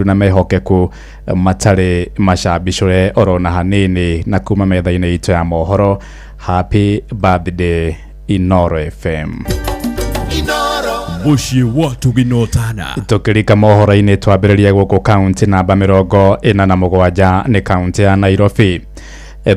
Na mehokeku matarĩ macambicũre orona hanini. Na kuma metha-inĩ itũ ya mohoro, happy birthday, Inoro FM. Mũciĩ wa Tũginotana. Tukĩrika mohoro-inĩ, twambĩrĩria gũkũ kaunti namba 47, nĩ kaunti ya Nairobi.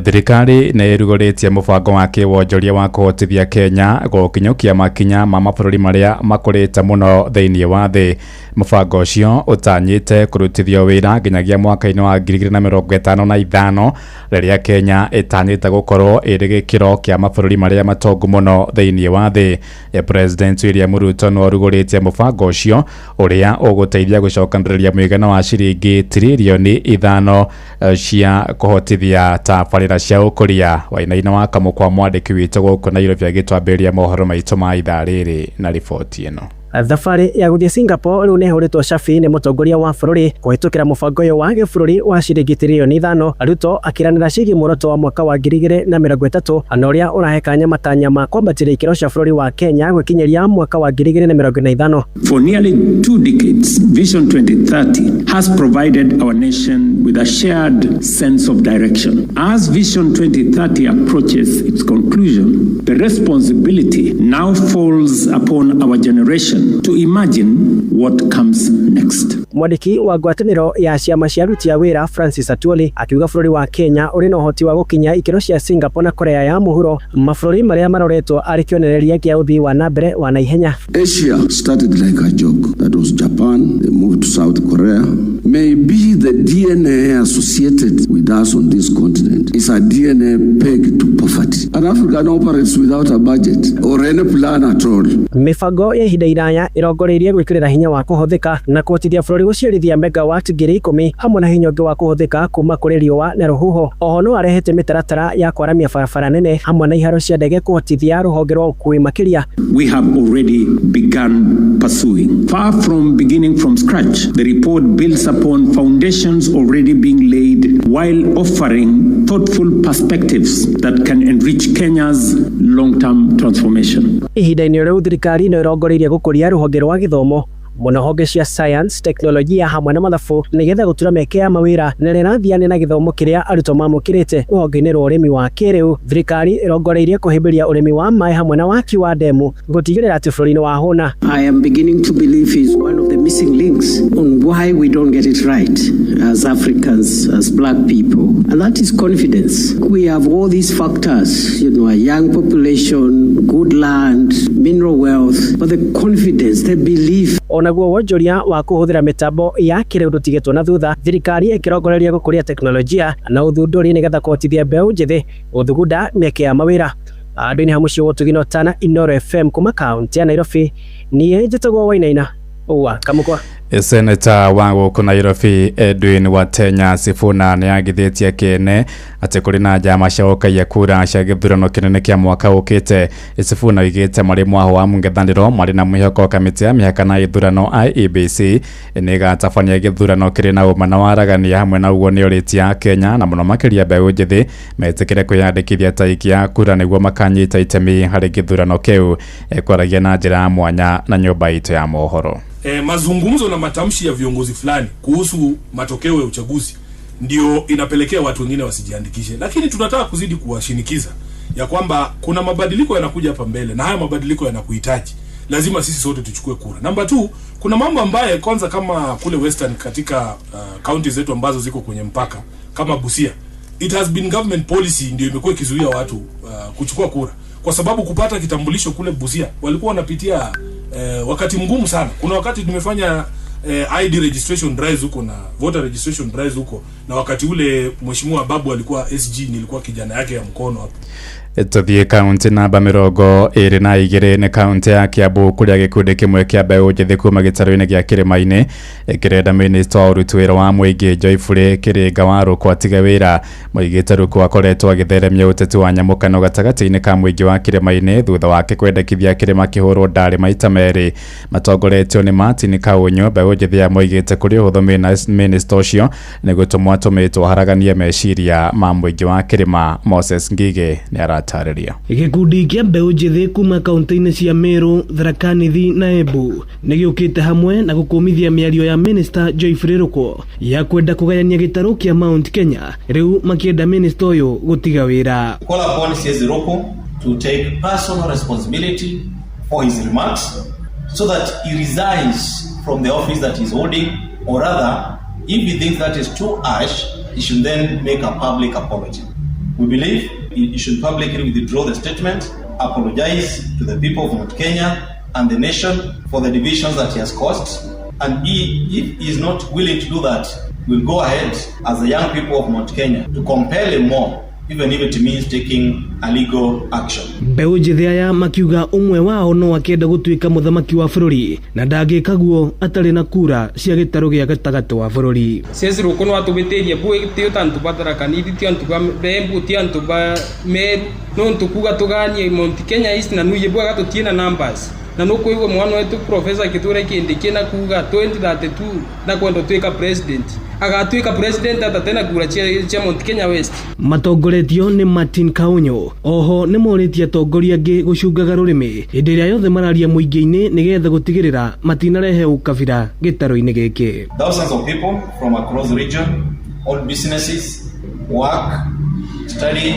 Thirikari nĩ ĩrugũrĩtie mũbango wa kĩwonjoria wa kũhotithia Kenya gũkinyũkia makinya ma mabũrũri marĩa makũrĩte mũno thĩinĩ wa thĩ. Mũbango ũcio ũtanyĩte kũrutithio wĩra nginyagia mwaka-inĩ wa 2055, rĩrĩa Kenya ĩtanyĩte gũkorwo ĩrĩ gĩkĩro kĩa mabũrũri marĩa matongu mũno thĩinĩ wa thĩ. President William Ruto no arugũrĩtie mũbango ũcio ũrĩa ũgũteithia gũcokanĩrĩria mũigana wa ciringi 5 tiririoni cia kũhotithia tabarĩra cia ũkũria. Wainaina wa Kamũkwa, mwandĩki witũ gũkũ Nairobi, agĩtwambĩrĩria mohoro maitũ ma ithaa rĩrĩ na riboti ĩno. Thabarĩ ya gũthiĩ Singapore rĩu nĩ ĩhũrĩtwo cabi nĩ mũtongoria wa bũrũri kũhĩtũkĩra mũbango ũyũ wa gĩbũrũri wa ciringi 5 tiririoni. Ruto akĩranĩra ciĩgiĩ muoroto wa mwaka wa 2030 na ũrĩa ũrahe kanya matanya ma kwambatĩria ikĩro cia bũrũri wa Kenya gwĩkinyĩria mwaka wa 2045. For nearly 2 decades, Vision 2030 has provided our nation with a shared sense of direction. As Vision 2030 approaches its conclusion, the responsibility now falls upon our generation to imagine what comes next. Mwandĩki wa ngwatanĩro ya ciama cia aruti a wĩra Francis Atwoli akiuga bũrũri wa Kenya ũrĩ na ũhoti wa gũkinya ikĩro cia Singapore na Korea ya Mũhuro, mabũrũri marĩa maroretwo arĩ kĩonereria kĩa ũthii wa na mbere wa naihenya. Asia started like a joke. That was Japan. They moved to South Korea. Maybe the DNA associated with us on this continent is a DNA pegged to poverty. And Africa now operates without a budget or any plan at all. Mĩbango ya ihinda iraya ĩrongoreirie gwĩkĩrĩra hinya wa kũhũthĩka na kũhotithia bũrũri gũciarithia megawatt 10,000 hamwe na hinya ũngĩ wa kũhũthĩka kuma kũrĩ riũa na rũhuho. Oho no arehete mĩtaratara ya kwaramia barabara nene hamwe na iharo cia ndege kũhotithia rũhonge rwa ũkuui makĩria. We have already begun pursuing. Far from beginning from scratch, the report builds upon foundations already being laid while offering thoughtful perspectives that can enrich Kenya's long-term transformation. Ihinda-inĩ rĩu, thirikari no ĩrongoreirie gũkũria rũhonge rwa gĩthomo mũno honge cia science, teknolojia hamwe na mathabu nĩgetha gũtura mĩeke ya mawĩra na ĩrĩa ĩrathiania na gĩthomo kĩrĩa arutwo mamũkĩrĩte. Rũhonge-inĩ rwa ũrĩmi wa kĩrĩu, thirikari ĩrongoreirie kũhĩmbĩria ũrĩmi wa maĩ hamwe na waki wa ndemu gũtigĩrĩra atĩ bũrũri nĩ wahũna. I am beginning to believe is one of the missing links on why we don't get it right as Africans, as black people, and that is confidence. We have all these factors, a young population, good land, mineral wealth, but the confidence, the belief. Onaguo wonjoria wa kũhũthĩra mĩtambo ya kĩrĩu ndũtigĩtwo na thutha, thirikari ĩkĩrongoreria gũkũria teknolojia na ũthundũri nĩgetha kũhotithia mbeũ njĩthĩ gũthugunda mĩeke ya mawĩra. Andũ-inĩ ha mũciĩ wa Ũtugi na Ũtana, Inoro FM, kuma kaunti ya Nairobi, niĩ njĩtagwo Wainaina wa Kamũkwa. Seneta wa gũkũ Nairobi Edwin Watenya Sifuna nĩ agithĩtie kĩene atĩ kũrĩ na njama cia gũkaia kura cia gĩthurano kĩnene kĩa mwaka ũkĩte. Sifuna oigĩte marĩ mwaho wa mũng'ethanĩro marĩ na mwĩhoko kamĩtĩ ya mĩhaka na ithurano IEBC nĩ ĩgatabania gĩthurano kĩrĩ na ũma na waragania. Hamwe na ũguo, nĩ orĩtie a Kenya na mũno makĩria mbeũ njĩthĩ metĩkĩre kwĩyandĩkithia ta aikia a kura nĩguo makanyita itemi harĩ gĩthurano kĩu. Kwaragia na njĩra ya mwanya na nyũmba itũ ya mohoro. Mazungumzo na matamshi ya viongozi fulani kuhusu matokeo ya uchaguzi ndio inapelekea watu wengine wasijiandikishe, lakini tunataka kuzidi kuwashinikiza ya kwamba kuna mabadiliko yanakuja hapa mbele na haya mabadiliko yanakuhitaji, lazima sisi sote tuchukue kura. Namba 2, kuna mambo ambaye kwanza kama kule Western katika county zetu ambazo ziko kwenye mpaka kama Busia, it has been government policy ndio imekuwa ikizuia watu kuchukua kura, kwa sababu kupata kitambulisho kule Busia walikuwa wanapitia wakati mgumu sana. Kuna wakati tumefanya ID registration drives huko na voter registration drives huko, na wakati ule Mheshimiwa Babu alikuwa SG, nilikuwa kijana yake ya mkono hapo. Tuthiĩ kaunti namba 22, nĩ kaunti ya Kiambu, kũrĩa gĩkundi kĩmwe kĩa mbeũ njĩthĩ kuma gĩtarũ-inĩ gĩa Kĩrĩma-inĩ kĩrenda minista wa ũruti wĩra wa mũingĩ Geoffrey Kĩrĩnga wa Rũkũ atige wĩra. Moigĩte Rũkũ akoretwo agĩtheremia ũteti wa nyamũkano gatagatĩ-inĩ ka mũingĩ wa Kĩrĩma-inĩ thutha wake kwendekithia kĩrĩma kĩhũrwo ndarĩ maita merĩ. Matongoretio nĩ Martin Kaũnyũ, mbeũ njĩthĩ ya moigĩte kũrĩ ũhũthũ minista ũcio nĩ gũtũmwo atũmĩtwo aharaganie meciria ma mũingĩ wa kĩrĩma. Moses Ngige nĩ aratarĩria. Gĩkundi kĩa mbeũ njĩthĩ kuma kaunti-inĩ cia Meru, Tharaka Nithi na Embu nĩ gĩũkĩte hamwe na gũkũmithia mĩario ya Minister Geoffrey Ruku ya kwenda kũgayania gĩtarũ kĩa Mount Kenya, rĩu makĩenda minister ũyũ gũtiga wĩra. Call upon CS Ruku to take personal responsibility for his remarks so that he resigns from the office that he's holding, or rather, if he thinks that is too harsh, he should then make a public apology. We believe he should publicly withdraw the statement, apologize to the people of Mount Kenya and the nation for the divisions that he has caused. And if he is not willing to do that, we'll go ahead as the young people of Mount Kenya to compel him more, even if it means taking a legal action. Mbeũ njĩthĩ aya makiuga ũmwe wao no akĩenda gũtuĩka mũthamaki wa bũrũri na ndangĩka guo atarĩ na kura cia gĩtarũ gĩa gatagatĩ wa bũrũri. CS Ruku no atũbĩtĩrie bũ ti antu ba Tharaka Nithi, ti antu ba Embu, ti antu ba Meru, no ntukuga tũganie Mount Kenya East na nuye bwaga tũtiĩ na numbers na nukuigua mwana wetu Professor Kithure Kindiki na kuga 2032 na kwenda tuika president, agatuika president atatena kura cia Mount Kenya West. Matongoretio nĩ Martin Kaunyo. Oho nĩ morĩtie atongoria angĩ gũcungaga rũrĩmĩ hĩndĩ ĩrĩa yothe mararia mũingĩ-inĩ nĩgetha gũtigĩrĩra matinarehe ũkabira gĩtarũ-inĩ gĩkĩ. Thousands of people from across the region, all businesses, work, study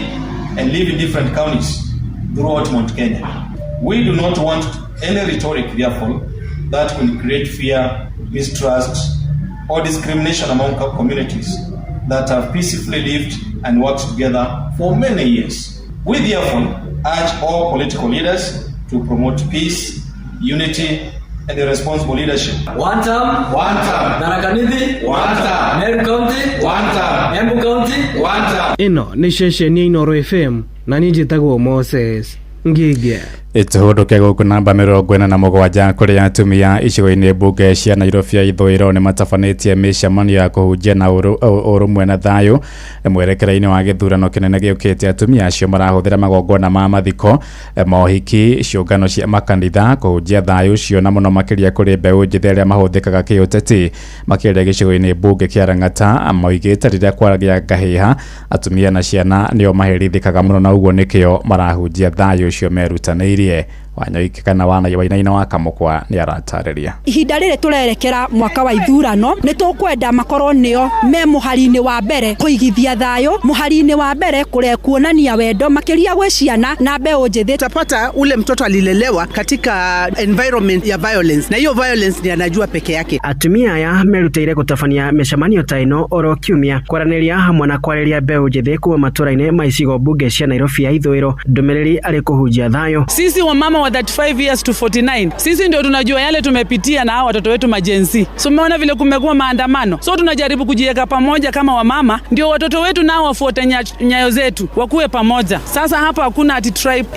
and live in different counties throughout Mount Kenya. We do not want any rhetoric, therefore, that will create fear, mistrust, or discrimination among communities that have peacefully lived and worked together for many years. We therefore urge all political leaders to promote peace, unity, and responsible leadership. One term, one term. Tharaka Nithi, one term. Meru County, one term. Embu County, one term. Ĩno nĩ ceceni ya Inooro FM na niĩ njĩtagwo Moses Ngigia. Ituhũndũke gũkũ namba 47 kũrĩa atumia icigo-inĩ mbunge cia Nairobi ya ithũĩro nĩ matabanĩtie mĩcemanio ya kũhunjia na ũrũmwe na thayũ mwerekera-inĩ wa gĩthurano kĩnene gĩũkĩte. Atumia acio marahũthĩra magongona ma mathiko, mohiki, ciũngano cia makanitha kũhunjia thayũ ũcio na mũno makĩria kũrĩ mbeũ njĩthĩ arĩa mahũthĩkaga kĩũteti. Makĩria gĩcigo-inĩ mbunge kĩa Lang'ata moigĩte rĩrĩa kwagĩa ngahĩha atumia na ciana nĩo maherithĩkaga mũno na ũguo nĩkĩo marahunjia thayũ ũcio merutanĩirie. Wanyoike kana Wainaina wa Kamũkwa nĩ aratarĩria. Ihinda rĩrĩ tũrerekera mwaka wa ithurano nĩ tũkwenda makorwo nĩo me mũhari-inĩ wa mbere kũigithia thayũ, mũhari-inĩ wa mbere kũrĩa kuonania wendo makĩria gwĩ ciana na mbeũ njĩthĩ. Utapata ule mtoto alilelewa katika environment ya violence, na hiyo violence ni anajua peke yake. Atumia aya merutĩire gũtabania mĩcemanio ta ĩno oro kiumia kwaranĩria hamwe na kwarĩria mbeũ njĩthĩ kuma matũra-inĩ ma icigo mbunge cia Nairobi ya ithũĩro ndũmĩrĩri arĩ kũhunjia thayũ. Sisi wamama wa 35 years to 49, sisi ndio tunajua yale tumepitia na hao watoto wetu majenzi. So umeona vile kumekuwa maandamano, so tunajaribu kujiweka pamoja kama wamama, ndio watoto wetu nao wafuate nyayo zetu, wakuwe pamoja. Sasa hapa hakuna ati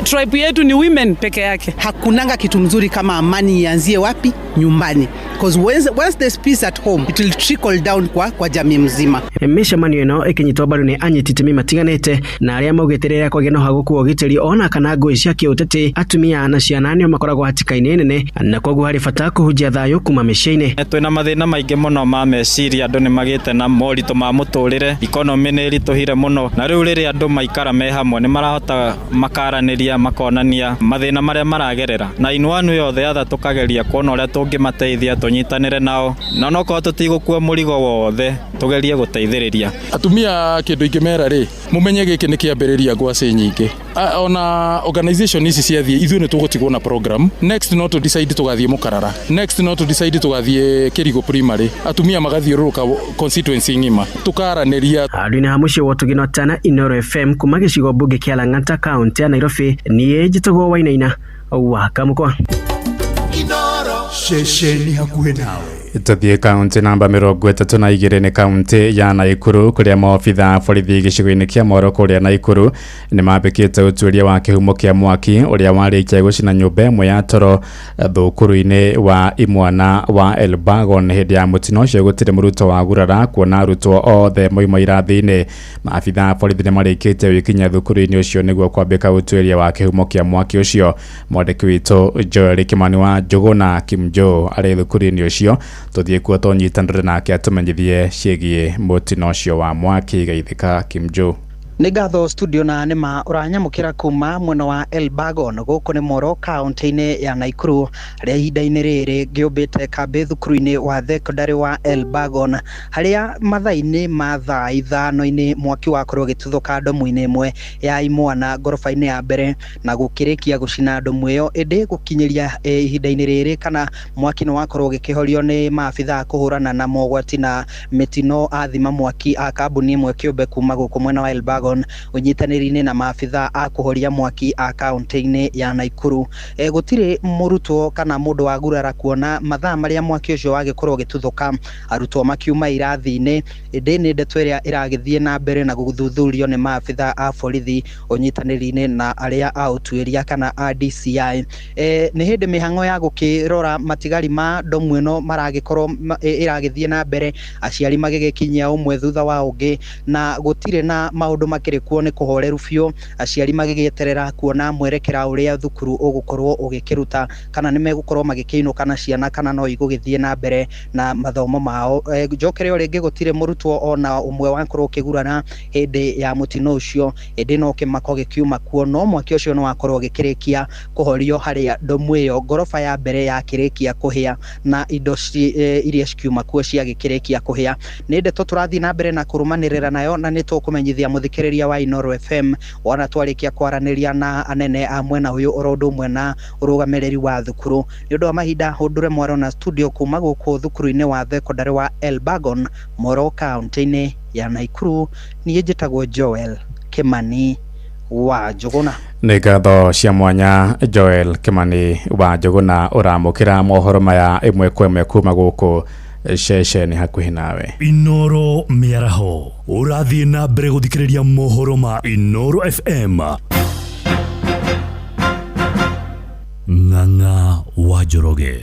tribe yetu ni women peke yake. Hakunanga kitu mzuri kama amani ianzie wapi? Nyumbani. Because once there's peace at home, it will trickle down kwa jamii mzima. Mĩcemanio ĩno ĩkĩnyitwo mbaru nĩ anyiti itemi matiganĩte na arĩa maugĩte rĩrĩa kwagĩa na ũhagũku wa ũgitĩri ona kana ngũĩ cia kĩũteti atumia na ciana nĩo makoragwo hatĩka-inĩ nene na koguo harĩ bata kũhunjia thayũ kuma mĩciĩ-inĩ. Twĩna mathĩna maingĩ mũno ma meciria, andũ nĩ magĩte na moritũ ma mũtũrĩre, economy nĩ ĩritũhire mũno, na rĩu rĩrĩa andũ maikara me hamwe nĩ marahota makaranĩria, makonania mathĩna marĩa maragerera, na in one way or the other tũkageria kuona ũrĩa tũngĩmateithia, tũnyitanĩre nao, na onokorwo tũtigũkua mũrigo wothe tũgerie gũteithĩrĩria atumia. Kĩndũ ingĩmera rĩ, mũmenye gĩkĩ nĩ kĩambĩrĩria ngwacĩ nyingĩ. Ona organization ici ciathiĩ, ithuĩ nĩ tũgũtigwo na program. Next no to decide tũgathiĩ Mũkarara, next no to decide tũgathiĩ Kĩrigo Primary, atumia magathiũrũrũka constituency ng'ima tũkaranĩria. Handũ-inĩ ha mũciĩ wa Ũtugĩ Tana, Inooro FM kuma gĩcigo mbunge kĩa Lang'ata kaũntĩ ya Nairobi, niĩ njĩtagwo Wainaina wa Kamũkwa. Ceceni hakuhĩ nawe. Tuthiĩ kaunti namba 32 nĩ kaunti ya Naikuru kũrĩa maobitha a borithi gĩcigo-inĩ kĩa Moro kũrĩa Naikuru nĩ mambĩkĩte ũtuĩria wa kĩhumo kĩa mwaki ũrĩa warĩkia gũcina nyũmba ĩmwe ya toro thukuru-inĩ wa imwana wa Elbagon. Hĩndĩ ya mũtino ũcio gũtirĩ mũrutwo wa gurara kuona arutwo othe moima irathi-inĩ. Maabitha a borithi nĩ marĩkĩtie gwĩkinyia thukuru-inĩ ũcio nĩguo kwambĩka ũtuĩria wa kĩhumo kĩa mwaki ũcio. Mwandĩki witũ Joel Kimani wa Njũgũna Kimjo arĩ thukuru-inĩ ũcio, tuthiĩ kuo tũnyitanĩre nake atũmenyithie ciĩgiĩ mũtino ũcio wa mwaki. Geithĩka Kimjo. Nĩ ngatho studio na nĩma ũranyamũkĩra kuma mwena wa Elbagon gũkũ nĩ Moro kaunti-inĩ ya Nakuru, harĩa ihinda-inĩ rĩrĩ ngĩũmbĩte kambĩ thukuru-inĩ wa thekondarĩ wa Elbagon, harĩa mathaa-inĩ ma thaa 5 mwaki wakorwo ũgĩtuthũka ndomu-inĩ ĩmwe ya imwana ngoroba-inĩ ya mbere na gũkĩrĩkia gũcina ndomu ĩyo, ĩndĩ gũkinyĩria ihinda-inĩ rĩrĩ kana mwaki nĩ wakorwo ũgĩkĩhorio nĩ maabitha kũhũrana na mogwati na mĩtino a thima mwaki a kambuni ĩmwe kĩũmbe kuma gũkũ mwena wa Elbagon ũnyitanĩri-inĩ na maabitha a kũhoria mwaki a kaunti-inĩ ya Nakuru. Gũtirĩ mũrutwo kana mũndũ wa gurara kuona mathaa marĩa mwaki ũcio wagĩkorwo ũgĩtuthũka, arutwo makiuma irathi-inĩ, ĩndĩ nĩ ndeto ĩrĩa ĩragĩthiĩ na mbere na gũthuthurio nĩ maabitha a borithi ũnyitanĩri-inĩ na arĩa a ũtuĩria kana a DCI. Nĩ hĩndĩ mĩhang'o ya gũkĩrora matigari ma ndomu ĩno maragĩkorwo ĩragĩthiĩ na mbere, aciari magĩgĩkinyia ũmwe thutha wa ũngĩ, na gũtirĩ na maũndũ makĩrĩ kuo, nĩ kũhoreru biũ, aciari magĩgĩeterera kuona mwerekera ũrĩa thukuru ũgũkorwo ũgĩkĩruta, kana nĩ megũkorwo magĩkĩinũka na ciana kana no igũgĩthiĩ na mbere na mathomo mao. Njokere o rĩngĩ gũtirĩ mũrutwo ona ũmwe wakorwo ũkĩgurara hĩndĩ ya mũtino ũcio, ĩndĩ no kĩmako gĩkiuma kuo, no mwaki ũcio nĩ wakorwo ũgĩkĩrĩkia kũhorio harĩa ndomu ĩyo ngoroba ya mbere yakĩrĩkia kũhĩa na indo iria cikiuma kuo ciagĩkĩrĩkia kũhĩa. Nĩ ndeto tũrathiĩ na mbere na kũrũmanĩrĩra nayo, na nĩ tũkũmenyithia mũthikĩrĩria wa Inooro FM wona twarĩkia kwaranĩria na anene a mwena ũyũ oro ũndũ ũmwe na ũrũgamĩrĩri wa thukuru. Nĩ ũndũ wa mahinda hũndũre mwaro na studio kuma gũkũ thukuru-inĩ wa thekondarĩ wa Elbagon Moro kaunti-inĩ ya Nakuru, niĩ njĩtagwo Joel Kimani wa Njũgũna. Nĩ ngatho cia mwanya Joel Kimani wa Njũgũna, ũramũkĩra mohoro maya ĩmwe kwa ĩmwe kuma gũkũ ceceni hakuhĩ nawe. Inooro mĩaraho ũrathiĩ na mbere gũthikĩrĩria mohoro ma Inooro FM. Ng'ang'a wa Njoroge.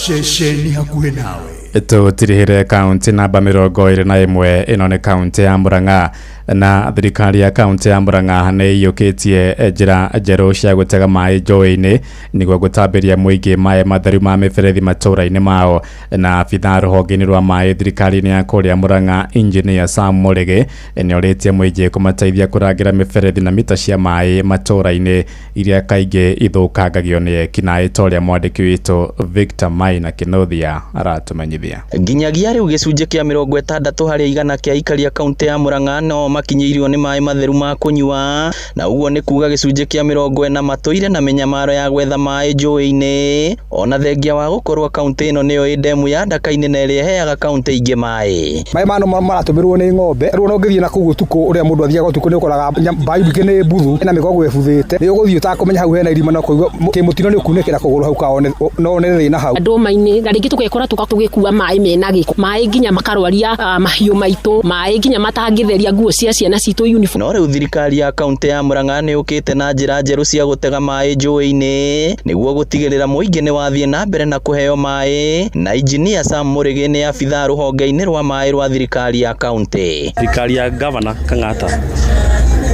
Ceceni hakuhĩ nawe. Tũtirihĩre kaunti namba 21, ĩno nĩ kaunti ya Murang'a, na thirikari ya kaunti ya Murang'a nĩ iyũkĩtie njĩra njerũ cia gũtega maĩ njũĩ-inĩ nĩguo gũtambĩria mũingĩ maĩ matheru ma mĩberethi matũũra-inĩ mao. Na abithaa rũhonge-inĩ rwa maĩ thirikari-inĩ ya kũrĩa Murang'a, Engineer Sam Mũrĩgĩ, nĩ orĩtie mũingĩ kũmateithia kũrangĩra mĩberethi na mita cia maĩ matũũra-inĩ iria kaingĩ ithũkangagio nĩ ekinaĩ, ta ũrĩa mwandĩki witũ Victor Maina Kĩnuthia aratũmenyithia. Nginyagia rĩu gĩcunjĩ kĩa 60% kĩa aikari a kaunti ya Murang'a no makinyĩirio nĩ maĩ matheru ma kũnyua, na ũguo nĩ kuga gĩcunjĩ kĩa 40 matũire na mĩnyamaro ya gwetha maĩ njũĩ-inĩ, ona thengia wa gũkorwo kaunti ĩno nĩyo ĩ ndemu ya Ndaka-inĩ na ĩrĩa ĩheaga kaunti ingĩ maĩ. Maĩ mano maratũmĩrwo nĩ ng'ombe, rĩu ona ũngĩthiĩ na kũu ũtukũ ũrĩa mũndũ athiaga ũtukũ nĩ ũkoraga mbaibũ ingĩ nĩ mbuthu na mĩgongo ĩbuthĩte, nĩ ũgũthiĩ ũtakũmenya hau hena irima na kũigua kĩmũtino nĩ ũkunĩkĩra kũgũrũ hau kaone no one thĩna hau. Ndũma-inĩ na rĩngĩ tũgekora tũgĩkua maĩ mena gĩko, maĩ nginya makarwaria mahiũ maitũ, maĩ nginya matangĩtheria nguo cia ciana citũ uniform. No rĩu thirikari ya kaunti ya Murang'a nĩ yũkĩte na njĩra njerũ cia gũtega maĩ njũĩ-inĩ nĩguo gũtigĩrĩra mũingĩ nĩ wathiĩ na mbere na kũheo maĩ, na Engineer Sam Mũrĩgĩ nĩ abithaa rũhonge-inĩ rwa maĩ rwa thirikari ya kaunti. Thirikari ya Governor Kang'ata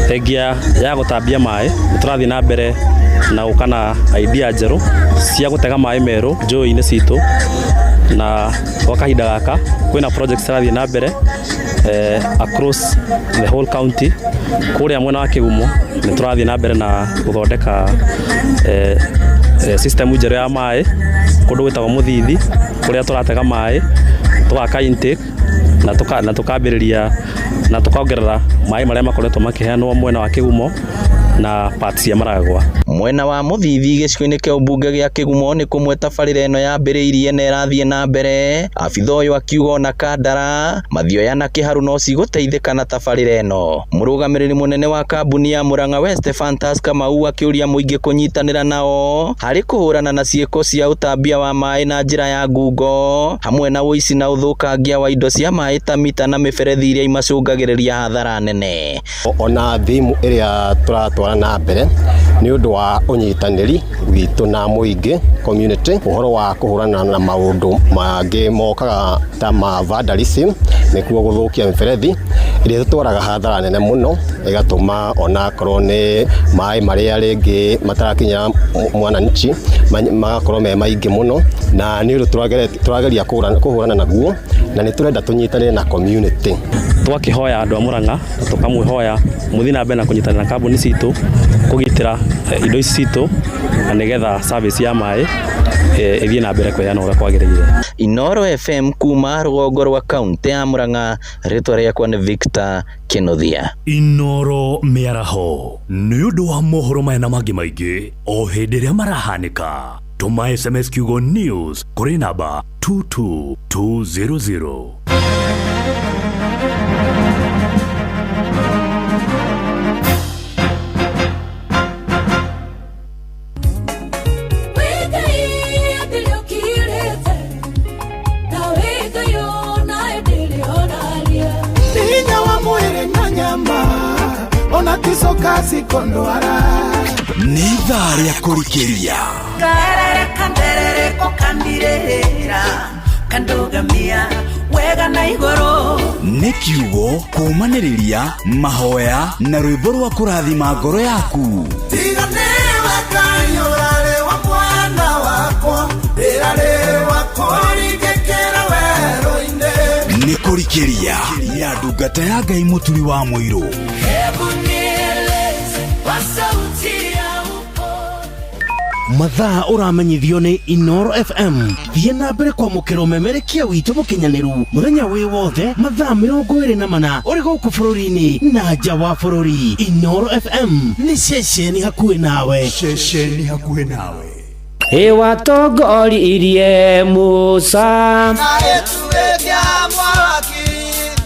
thengia ya gũtambia maĩ nĩ tũrathiĩ na mbere na gũka na idea njerũ cia gũtega maĩ merũ njũĩ-inĩ citũ, na gwa kahinda gaka kwĩna projects cirathiĩ na mbere across the whole county. Kũrĩa mwena wa Kĩgumo nĩ tũrathiĩ na mbere na gũthondeka system njerũ ya maĩ kũndũ gwĩtagwo Mũthithi, kũrĩa tũratega maĩ tũgaka intake na tũkambĩrĩria na tũkongerera maĩ marĩa makoretwo makĩheanwo mwena wa Kĩgumo na parts cia Maragwa. Mwena wa Mũthithi gĩcigo-inĩ kĩa ũmbunge gĩa Kĩgumo nĩ kũmwe tabarĩra ĩno yambĩrĩirie na ĩrathiĩ na mbere, abitha ũyũ akiuga ona Kandara, Mathioya na Kĩharu no cigũteithĩka na tabarĩra ĩno. Mũrũgamĩrĩri mũnene wa kambuni ya Murang'a West Fantas Kamau akĩũria mũingĩ kũnyitanĩra nao harĩ kũhũrana na ciĩko cia ũtambia wa maĩ na njĩra ya ngungo, hamwe na ũici na ũthũkangia wa indo cia maĩ ta mita na mĩberethi iria imacũngagĩrĩria hathara nene. Ona thimu ĩrĩa tũratwara na mbere nĩ ũndũ wa ũnyitanĩri witũ na mũingĩ community, ũhoro wa kũhũrana na maũndũ mangĩ mokaga ta ma vandalism, nĩkuo gũthũkia mĩberethi ĩrĩa ĩtwaraga hathara nene mũno, ĩgatũma onakorwo nĩ maĩ marĩa rĩngĩ matarakinyĩra mwananchi magakorwo me maingĩ mũno, na nĩ ũndũ tũrageria kũhũrana naguo Na nĩ tũrenda tũnyitanĩre na community. Twakĩhoya andũ a Murang'a na tũkamwĩhoya mũthiĩ na mbere na kũnyitanĩra na kambuni citũ kũgitĩra indo ici citũ na nĩgetha service ya maĩ ĩthiĩ na mbere kũheanwo ũrĩa kwagĩrĩire. Inoro FM kuma rũgongo rwa kaunti ya Murang'a, rĩtwa rĩakwa nĩ Victor Kinuthia. Inoro mĩaraho nĩ ũndũ wa mohoro maya na mangĩ maingĩ o hĩndĩ ĩrĩa marahanĩka, tũma SMS kiugo news kũrĩ namba 22200. Hinya wa mwĩrĩ na nyama ona ticoka cikondwara. Nĩ ithaa rĩa kũrikĩria. Karere kanderereko kandirĩra kandugamia wega na igũrũ. Nĩ kiugo kũũmanĩrĩria mahoya na rwĩmbo rwa kũrathima ngoro yaku. Tiga nĩwe Ngai ũrarĩ wa mwana wakwa ndĩrarĩ wa kũringĩkĩra werũ-inĩ. Nĩ kũrikĩria ya ndungata ya Ngai mũturi wa mũirũ. Hebu nieleze kwa sauti ya upole. Mathaa ũramenyithio nĩ Inoro FM. Thiĩ na mbere kwamũkĩra ũmemerekia witũ mũkinyanĩru mũthenya wĩ wothe mathaa 24 ũrĩ gũkũ bũrũri-inĩ na nja wa bũrũri. Inoro FM nĩ ceceni hakuhĩ nawe. Ceceni hakuhĩ nawe. Ĩwatongoririe Musa na ĩtuĩkia mwaki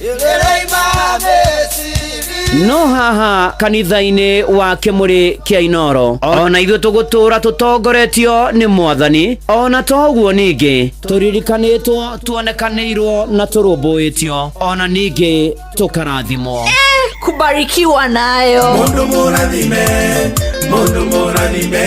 ĩrĩima Misiri. No haha kanitha-inĩ wa kĩmũrĩ kĩa Inoro ona ithuĩ tũgũtũra tũtongoretio nĩ Mwathani, ona toguo ningĩ tũririkanĩtwo, tuonekanĩirwo na tũrũmbũĩtio, ona ningĩ tũkarathimwo. Kubarikiwa nayo. Mundu mũrathime, mundu mũrathime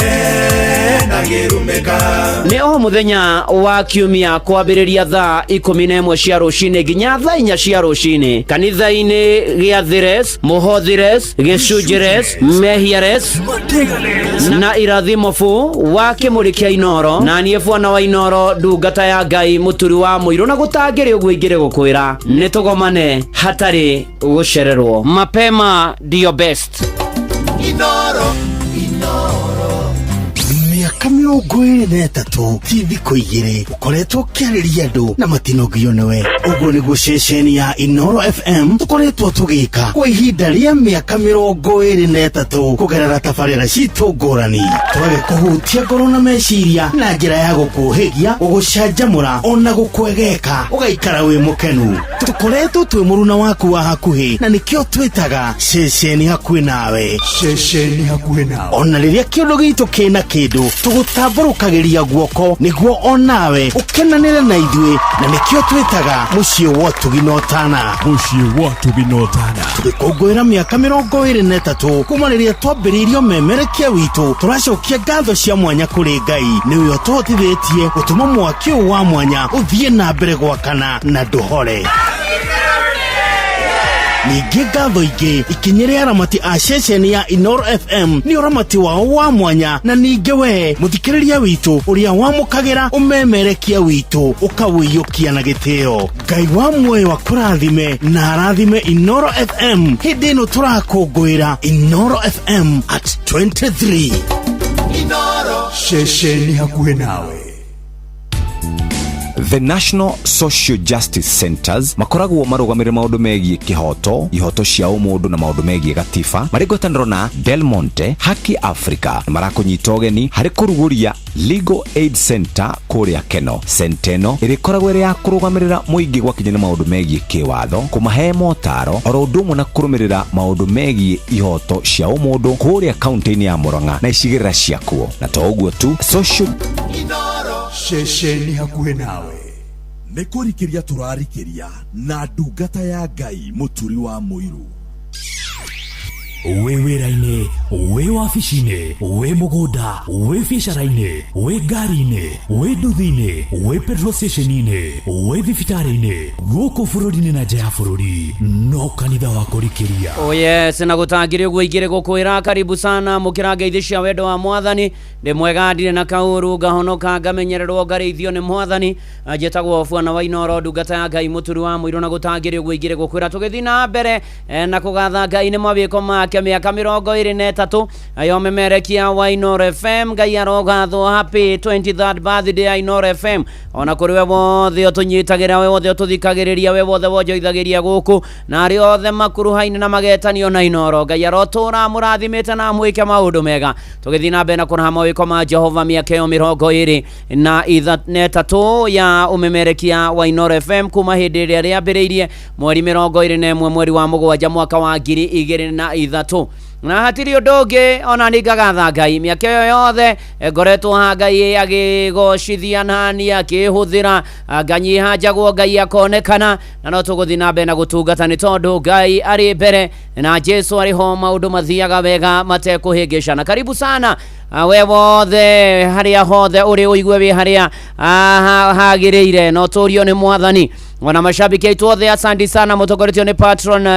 ndangĩrumĩka. Nĩ o mũthenya wa kiumia kwambĩrĩria thaa 11 cia rũcinĩ nginya thaa 4 cia rũcinĩ kanitha-inĩ gĩa Thires, Mũhothires, Gĩcunjĩres, Mehiares na Irathimo bu wa kĩmũrĩ kĩa Inoro, na niĩ bwana wa Inoro ndungata ya Ngai mũturi wa mũirũ, na gũtangĩrĩ ũguo ingĩrĩ gũkwĩra nĩ tũgomane hatarĩ gũcererwo. Mapema ndio best. Inoro, Inoro. Mĩaka 23 ti thikũ igĩrĩ ũkoretwo ũkĩarĩria andũ na matinogio nĩwe. Ũguo nĩguo ceceni ya Inoro FM tũkoretwo tũgĩka kwa ihinda rĩa mĩaka 23 kũgerera tabarĩra citũ ngũrani, tũgagĩkũhutia ngoro na meciria na njĩra ya gũkũhĩgia, gũgũcanjamũra ona gũkwegeka ũgaikara wĩ mũkenu. Tũkoretwo twĩ mũruna waku wa hakuhĩ na nĩkĩo twĩtaga ceceni hakuhĩ nawe. Ceceni hakuhĩ nawe. Ona rĩrĩa kĩũndũ gitũ kĩna kĩndũ tũgũtambũrũkagĩria guoko nĩguo onawe ũkenanĩre na ithuĩ, na nĩkĩo twĩtaga mũciĩ wa ũtugi na ũtana. Mũciĩ wa ũtugi na ũtana. Tũgĩkũngũĩra mĩaka 23 kuma rĩrĩa twambĩrĩirie ũmemerekia witũ, tũracokia ngatho cia mwanya kũrĩ Ngai nĩwe ũtũhotithĩtie gũtũma mwaki ũyũ wa mwanya ũthiĩ na mbere gwakana na ndũhore. Ningĩ ngatho ingĩ ikinyĩre aramati a ceceni ya Inoro FM nĩ ũramati wao wa mwanya, na ningĩ we mũthikĩrĩria witũ ũrĩa wamũkagĩra ũmemerekia witũ ũkawĩiyũkia na gĩtĩo. Ngai wa muoyo akũrathime na arathime Inoro FM hĩndĩ ĩno tũrakũngũĩra Inoro FM at 23. Inoro. Ceceni hakuhĩ nawe. The National Social Justice Centers makoragwo marũgamĩrĩre maũndũ megiĩ kĩhoto, ihoto cia ũmũndũ na maũndũ megiĩ gatiba, marĩ ngwatanĩro na Del Monte Haki Africa nĩ marakũnyita ũgeni harĩ kũrugũria Legal Aid Center kũrĩa Keno. Center ĩno ĩrĩkoragwo ĩrĩ ya kũrũgamĩrĩra mũingĩ gwakinya nĩ maũndũ megiĩ kĩwatho, kũmahe motaro oro ũndũ ũmwe na kũrũmĩrĩra maũndũ megiĩ ihoto cia ũmũndũ kũrĩa kaunti-inĩ ya Murang'a na icigĩrĩra ciakuo. Na to ũguo tu, social Inoro. Ceceni hakuhĩ nawe. Nĩ kũrikĩria tũrarikĩria na ndungata ya Ngai mũturi wa mũirũ. Wĩ wĩra-inĩ, wĩ wabici-inĩ, wĩ mũgũnda, wĩ biacara-inĩ, wĩ ngari-inĩ, wĩ nduthi-inĩ, wĩ petrol station-inĩ, wĩ thibitarĩ-inĩ, gũkũ bũrũri-inĩ na nja ya bũrũri, no kanitha wa kũrikĩria. Oh yes, na gũtangĩrĩ ũguo ingĩrĩ gũkwĩra karibu sana mũkĩra ngeithi cia wendo wa mwathani. Ndĩ mwega, ndirĩ na kaũru, ngahonoka, ngamenyererwo, ngarĩithio nĩ mwathani. Njĩtagwo Bwana wa Inoro, ndungata ya Ngai, mũturi wa mũirũ, na gũtangĩrĩ ũguo ingĩrĩ gũkwĩra tũgĩthiĩ na mbere na kũgatha Ngai nĩ mawĩko make mĩaka 23 ya ũmemerekia wa Inoro FM. Ngai arogathwo. Happy 23rd birthday ya Inoro FM. Ona kũrĩ we wothe ũtũnyitagĩra, we wothe ũtũthikagĩrĩria, we wothe wonjoithagĩria gũkũ, na arĩa othe makuruhaine na magetanio na Inoro, Ngai arotũra amũrathimĩte na amwĩke maũndũ mega. Tũgĩthiĩ na mbere na kũraha mawĩko ma Jehova mĩaka ĩyo 23 ya ũmemerekia wa Inoro FM kuma hĩndĩ ĩrĩa rĩambĩrĩirie mweri 21 mweri wa mũgwanja mwaka wa 2003. Na hatirĩ ũndũ ũngĩ ona nĩ ngagatha Ngai mĩaka ĩyo yothe ngoretwo ha Ngai agĩgocithia nani akĩhũthĩra, nganyiha njagwo, Ngai akonekana, na no tũgũthiĩ na mbere na gũtungata nĩ tondũ Ngai arĩ mbere na Jesu arĩ ho, maũndũ mathiaga wega matekũhĩngĩcana. Karibu sana we wothe harĩa hothe ũrĩ, ũigue wĩ harĩa hagĩrĩire na ũtũrio nĩ mwathani. Ona mashabiki aitũ othe, asante sana, mũtongoretio nĩ patron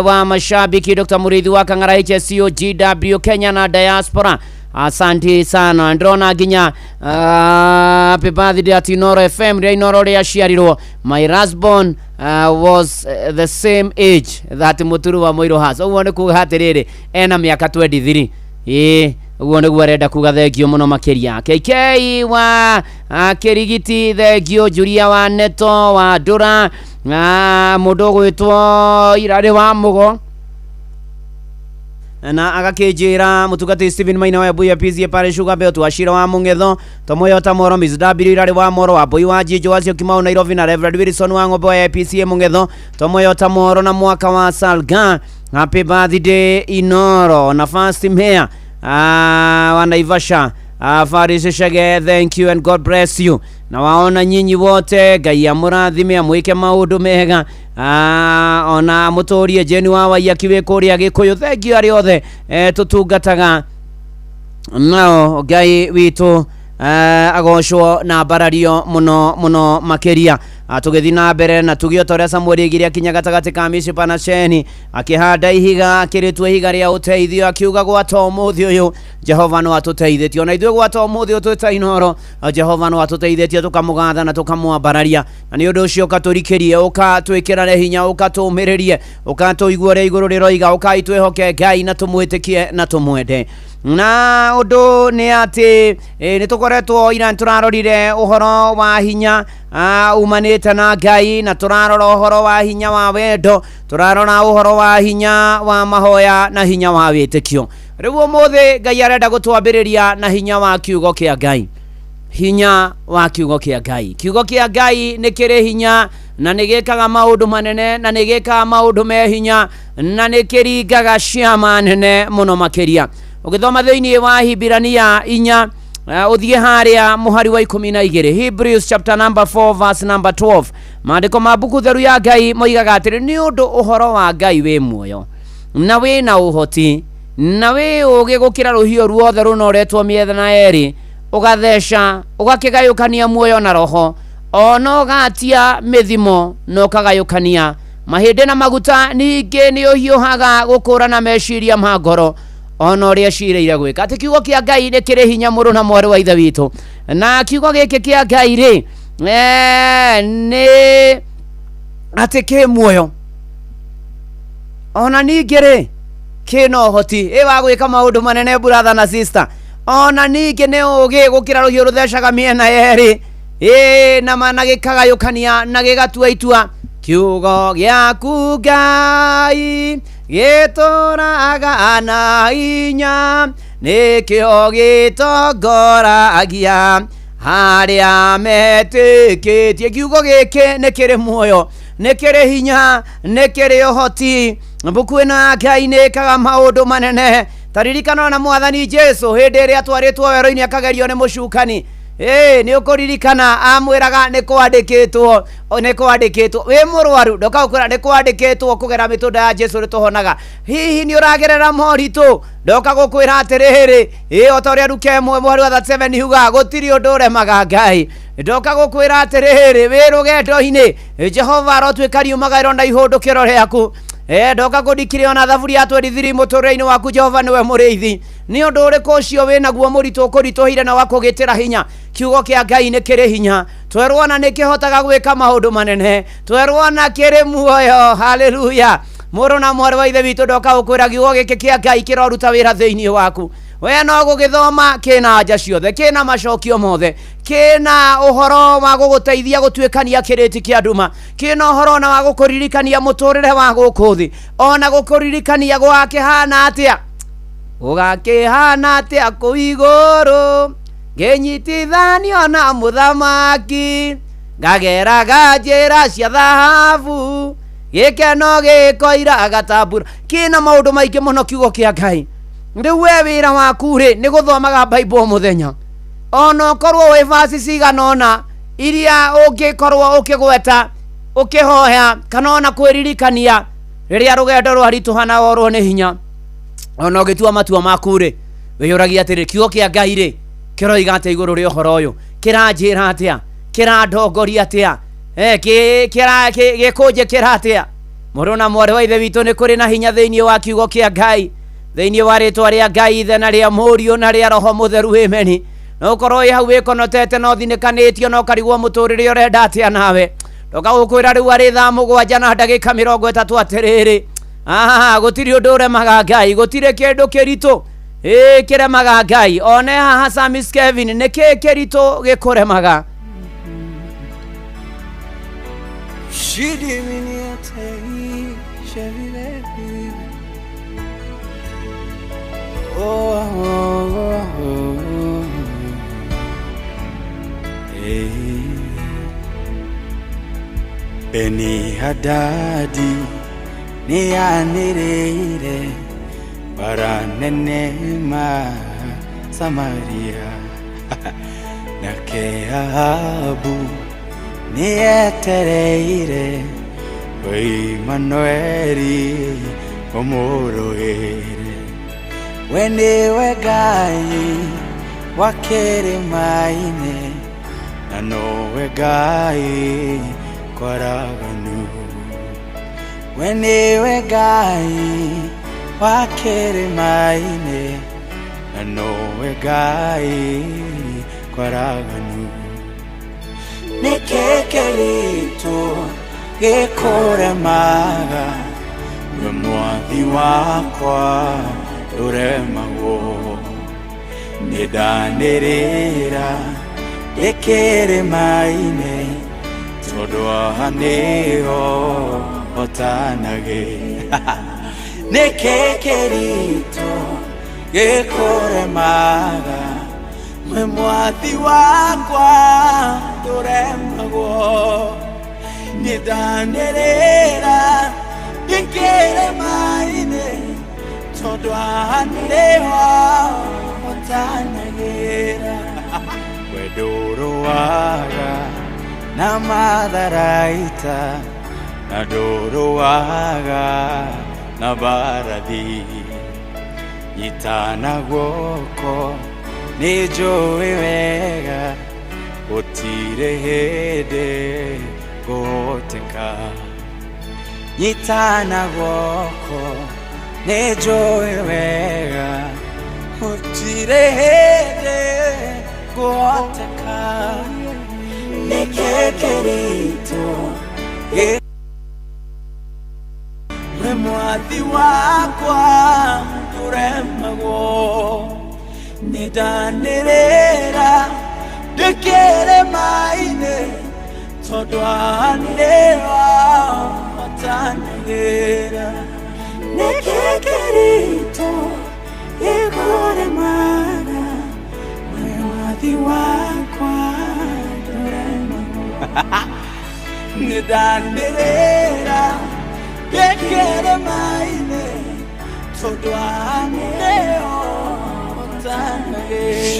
wa mashabiki Dr. Mũrĩithi wa Kang'ara HSU GW Kenya na diaspora, asante sana. Ndĩrona nginya happy birthday at Inoro FM, rĩrĩa Inoro rĩaciarirwo, my husband was the same age that Mũturu wa Mũirũ has. Ũguo nĩ kuga atĩrĩrĩ, ena mĩaka 23, ĩĩ, ũguo nĩguo arenda kuga. Thengio mũno makĩria, KK wa Kĩrigiti, thengio, Julia wa Neto wa Ndũra, mũndũ ũgwĩtwo Irarĩ wa Mũgo na agakĩnjĩra mũtungatĩri Stephen Maina wa Mbuya PCA parish Sugar Belt wa Shira wa Mũng'etho Tomoyo Moro, Miss W Irarĩ wa Moro wa Mbui wa Jinjo wa Syokimau Nairobi, na Reverend Wilson wa Ng'ombe wa PCA Mũng'etho Tomoyo Moro na mwaka wa Salga, happy birthday Inoro. Na first mayor wa Naivasha, Faris Shege, thank you and God bless you. Na waona nyinyi wote, Ngai amũrathime, amwĩke maũndũ mega, ona amũtũrie. Jeni wa Waiyaki wĩ kũrĩa Gĩkũyũ, thank you. Arĩa othe tũtungataga nao, Ngai witũ agocwo na mbarario mũno mũno makĩria. Tũgĩthiĩ na mbere na tuge ota ũrĩa Samueli aigire akinya gatagatĩ ka Mishipa na Sheni, akĩhanda ihiga, akĩrĩtua ihiga rĩa ũteithio, akiuga gwata ũmũthĩ ũyũ Jehova no atũteithĩtie. Ona ithuĩ gwata ũmũthĩ ũyũ twĩta Inoro, Jehova no atũteithĩtie, tũkamũgatha na tũkamwambararia. Na nĩ ũndũ ũcio ũkatũrikĩrie, ũkatwĩkĩrane hinya, ũkatũmĩrĩrie, ũkatũigua ũrĩa igũrũ rĩroiga, ũkai twĩhoke Ngai na tũmwĩtĩkie na tũmwende. Na ũndũ nĩ atĩ nĩ tũkoretwo ira nĩ tũrarorire ũhoro wa hinya umanĩte na Ngai, na tũrarora ũhoro wa hinya wa wendo, tũrarora ũhoro wa hinya wa mahoya na hinya wa wĩtĩkio. Rĩu ũmũthĩ Ngai arenda gũtwambĩrĩria na hinya wa kiugo kĩa Ngai, hinya wa kiugo kĩa Ngai. Kiugo kĩa Ngai nĩ kĩrĩ hinya na nĩ gĩkaga maũndũ manene na nĩ gĩkaga maũndũ me hinya na nĩ kĩringaga ciama nene mũno makĩria. Ũgĩthoma thĩinĩ wa Hibirania 4, ũthiĩ harĩa mũhari wa 12, Hebrews chapter number 4 verse number 12, maandĩko ma mbuku theru ya Ngai moigaga atĩrĩ, nĩ ũndũ ũhoro wa Ngai wĩ muoyo na wĩna ũhoti na wĩ ũgĩ gũkĩra rũhiũ ruothe rũnoretwo mĩena yerĩ, ũgatheca ũgakĩgayũkania muoyo na roho, ona ũgatia mĩthimo na ũkagayũkania mahĩndĩ na maguta, ningĩ nĩ ũhiũhaga gũkũrana meciria ma ngoro ona ũrĩa cirĩire gwĩka. Atĩ kiugo kĩa Ngai nĩ kĩrĩ hinya, mũrũ na mwarĩ wa ithe witũ. Na kiugo gĩkĩ kĩa Ngai rĩ, nĩ atĩ kĩ muoyo, ona ningĩ rĩ kĩna ũhoti ĩ wa gwĩka maũndũ manene, brother na sister. Ona ningĩ nĩ ũgĩ gũkĩra rũhiũ rũthecaga mĩena yerĩ, ĩ na na gĩkagayũkania na gĩgatua itua. Kiugo gĩaku Ngai gĩtũraga na hinya, nĩkĩo gĩtongoragia harĩa metĩkĩtie. Kiugo gĩkĩ nĩ kĩrĩ muoyo, nĩ kĩrĩ hinya, nĩ kĩrĩ ũhoti. Mbuku ĩno ya Ngai nĩ ĩkaga maũndũ manene. Taririkana na mwathani Jesu hĩndĩ ĩrĩa atwarĩtwo werũ-inĩ akagerio nĩ mũcukani. Nĩ ũkũririkana amwĩraga nĩ kwandĩkĩtwo, nĩ kwandĩkĩtwo wĩ mũrwaru ndoka gũkwĩra nĩ kwandĩkĩtwo kũgera mĩtũnda ya Jesu nĩ tũhonaga. Hihi nĩ ũragerera moritũ? Ndoka gũkwĩra atĩrĩrĩ, o ta ũrĩa Luka 1 mũhari wa 37 yugaga gũtirĩ ũndũ ũremaga Ngai. Ndoka gũkwĩra atĩrĩrĩ, wĩ rũgendo-inĩ, Jehova arotuĩka riumagaĩro na ihũndũkĩro rĩaku. Ndoka kũndikire ona thaburi ya 23 mũtũrĩre-inĩ waku Jehova nĩwe mũrĩithi. Nĩ ũndũ ũrĩkũ ũcio wĩnaguo mũritũ ũkũritũhĩire na wakũgĩtĩra hinya? Kiugo kĩa Ngai nĩ kĩrĩ hinya, twerwo na nĩ kĩhotaga gwĩka maũndũ manene, twerwo na kĩrĩ muoyo. Haleluya. Mũrũ na mwarĩ wa ithe witũ, ndoka gũkwĩra kiugo gĩkĩ kĩa Ngai kĩroruta wĩra thĩinĩ waku. We no gũgĩthoma kĩna anja ciothe, kĩna macokio mothe, kĩna ũhoro wa gũgũteithia gũtuĩkania kĩrĩti kĩa nduma, kĩna ũhoro ona wa gũkũririkania mũtũrĩre wa gũkũ thĩ, ona gũkũririkania gwakĩhana atĩa, gũgakĩhana atĩa kũu igũrũ, ngĩnyitithanio na mũthamaki, ngageraga njĩra cia thahabu, gĩkeno gĩkoira gatambura. Kĩna maũndũ maingĩ mũno kiugo kĩa Ngai. Rĩu we wĩra waku rĩ nĩ gũthomaga Bible o mũthenya, ona ũkorwo wĩ verse cigana ũna iria ũngĩkorwo ũkĩgweta ũkĩhoya kana ona kwĩririkania rĩrĩa rũgendo rwaritũha na worwo nĩ hinya. Ona ũgĩtua matua maku rĩ, wĩyũragia atĩrĩ, kiugo kĩa Ngai rĩ kĩroiga atĩa igũrũ rĩa ũhoro ũyũ? Kĩranjĩra atĩa? Kĩrandongoria atĩa? Gĩkũnjĩkĩra atĩa? Mũrũ na mwarĩ wa ithe witũ, nĩ kũrĩ na hinya thĩinĩ wa kiugo kĩa Ngai, thĩinĩ wa rĩtwa rĩa Ngai Ithe na rĩa Mũriũ na rĩa Roho Mũtheru. Ameni. No ũkorwo wĩ hau wĩkonotete na ũthinĩkanĩtio na ũkarigwo mũtũrĩre ũrenda atĩa nawe. Ndoka gũkwĩra rĩu arĩ thaa 7 na ndagĩka 30 atĩrĩrĩ, gũtirĩ ũndũ ũremaga Ngai, gũtirĩ kĩndũ kĩritũ kĩremaga Ngai. One haha Samis Kevin, nĩ kĩĩ kĩritũ gĩkũremaga? Beni Hadadi nĩanĩrĩire bara nene ma Samaria, nake Ahabu nĩetereire Imanueli ũmũrũĩre. We nĩwe Ngai wa kĩrĩma-inĩ, na nowe Ngai kwaraganu. We nĩwe Ngai wa kĩrĩma-inĩ, na nowe Ngai kwaraganu. Nĩkĩ kĩritũ gĩkũremaga? We mwathi wakwa ndũremagwo. Nĩndanĩrĩra ndĩ kĩrĩma-inĩ, tondũ haha nĩho hotanagĩra. Nĩkĩ kĩritũ gĩkũremaga? We mwathi wakwa ndũremagwo. Nĩndanĩrĩra ndĩ kĩrĩma-inĩ, tondũ haha nĩho hotanagĩra. We ndũrũaga na matharaita, na ndũrũaga na mbarathi. Nyitana guoko nĩ njũĩ wega, gũtirĩ hĩndĩ ngũhoteka. Nyitana guoko nĩ njũĩ wega, gũtirĩ hĩndĩ ngũhoteka. Nĩkĩ kĩritũ We mwathi wakwa ndũremagwo. Nĩndanĩrĩra ndĩ kĩrĩma-inĩ, tondũ haha nĩho hotanagĩra. Nĩkĩ kĩritũ gĩkũremaga? We mwathi wakwa ndũremagwo. Nĩndanĩrĩra ndĩ kĩrĩma-inĩ, tondũ haha nĩho hotanagĩra.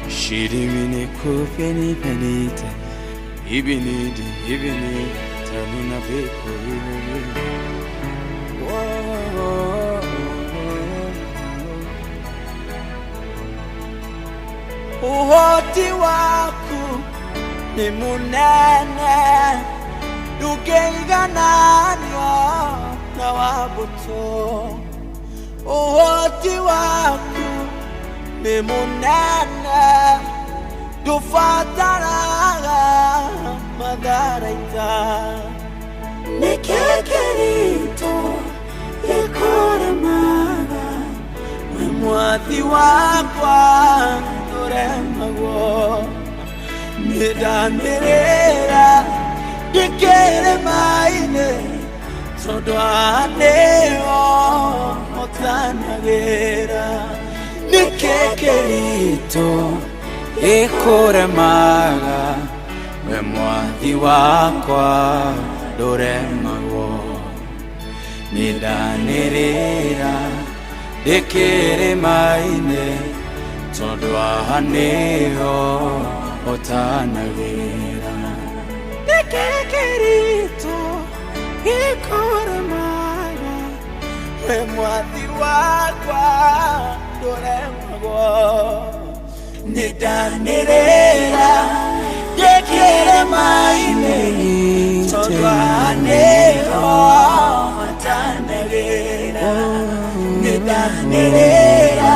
Shirimini kufeni penite ibinidi ibini tanuna beko Uhoti waku ni munene ndũngĩigananio na wa mbũtũ. Ũhoti waku nĩ mũnene ndũbataraga matharaita. Nĩkĩ kĩritũ gĩkũremaga wĩ mwathi wakwa ndũremagwo. Nĩndanĩrĩra ndĩkĩrĩma-inĩ tondũ haha nĩho hotanagĩra. Nĩkĩ kĩritũ gĩkũremaga we mwathi wakwa ndũremagwo. Nĩndanĩrĩra ndĩkĩrĩma-inĩ tondũ haha nĩho hotanagĩra. Nĩkĩ kĩritũ gĩkũremaga we mwathi wakwa ndũremagwo. Nĩndanĩrĩra ndĩkĩrĩma-inĩ tondũ haha nĩho hotanagĩra. Nĩndanĩrĩra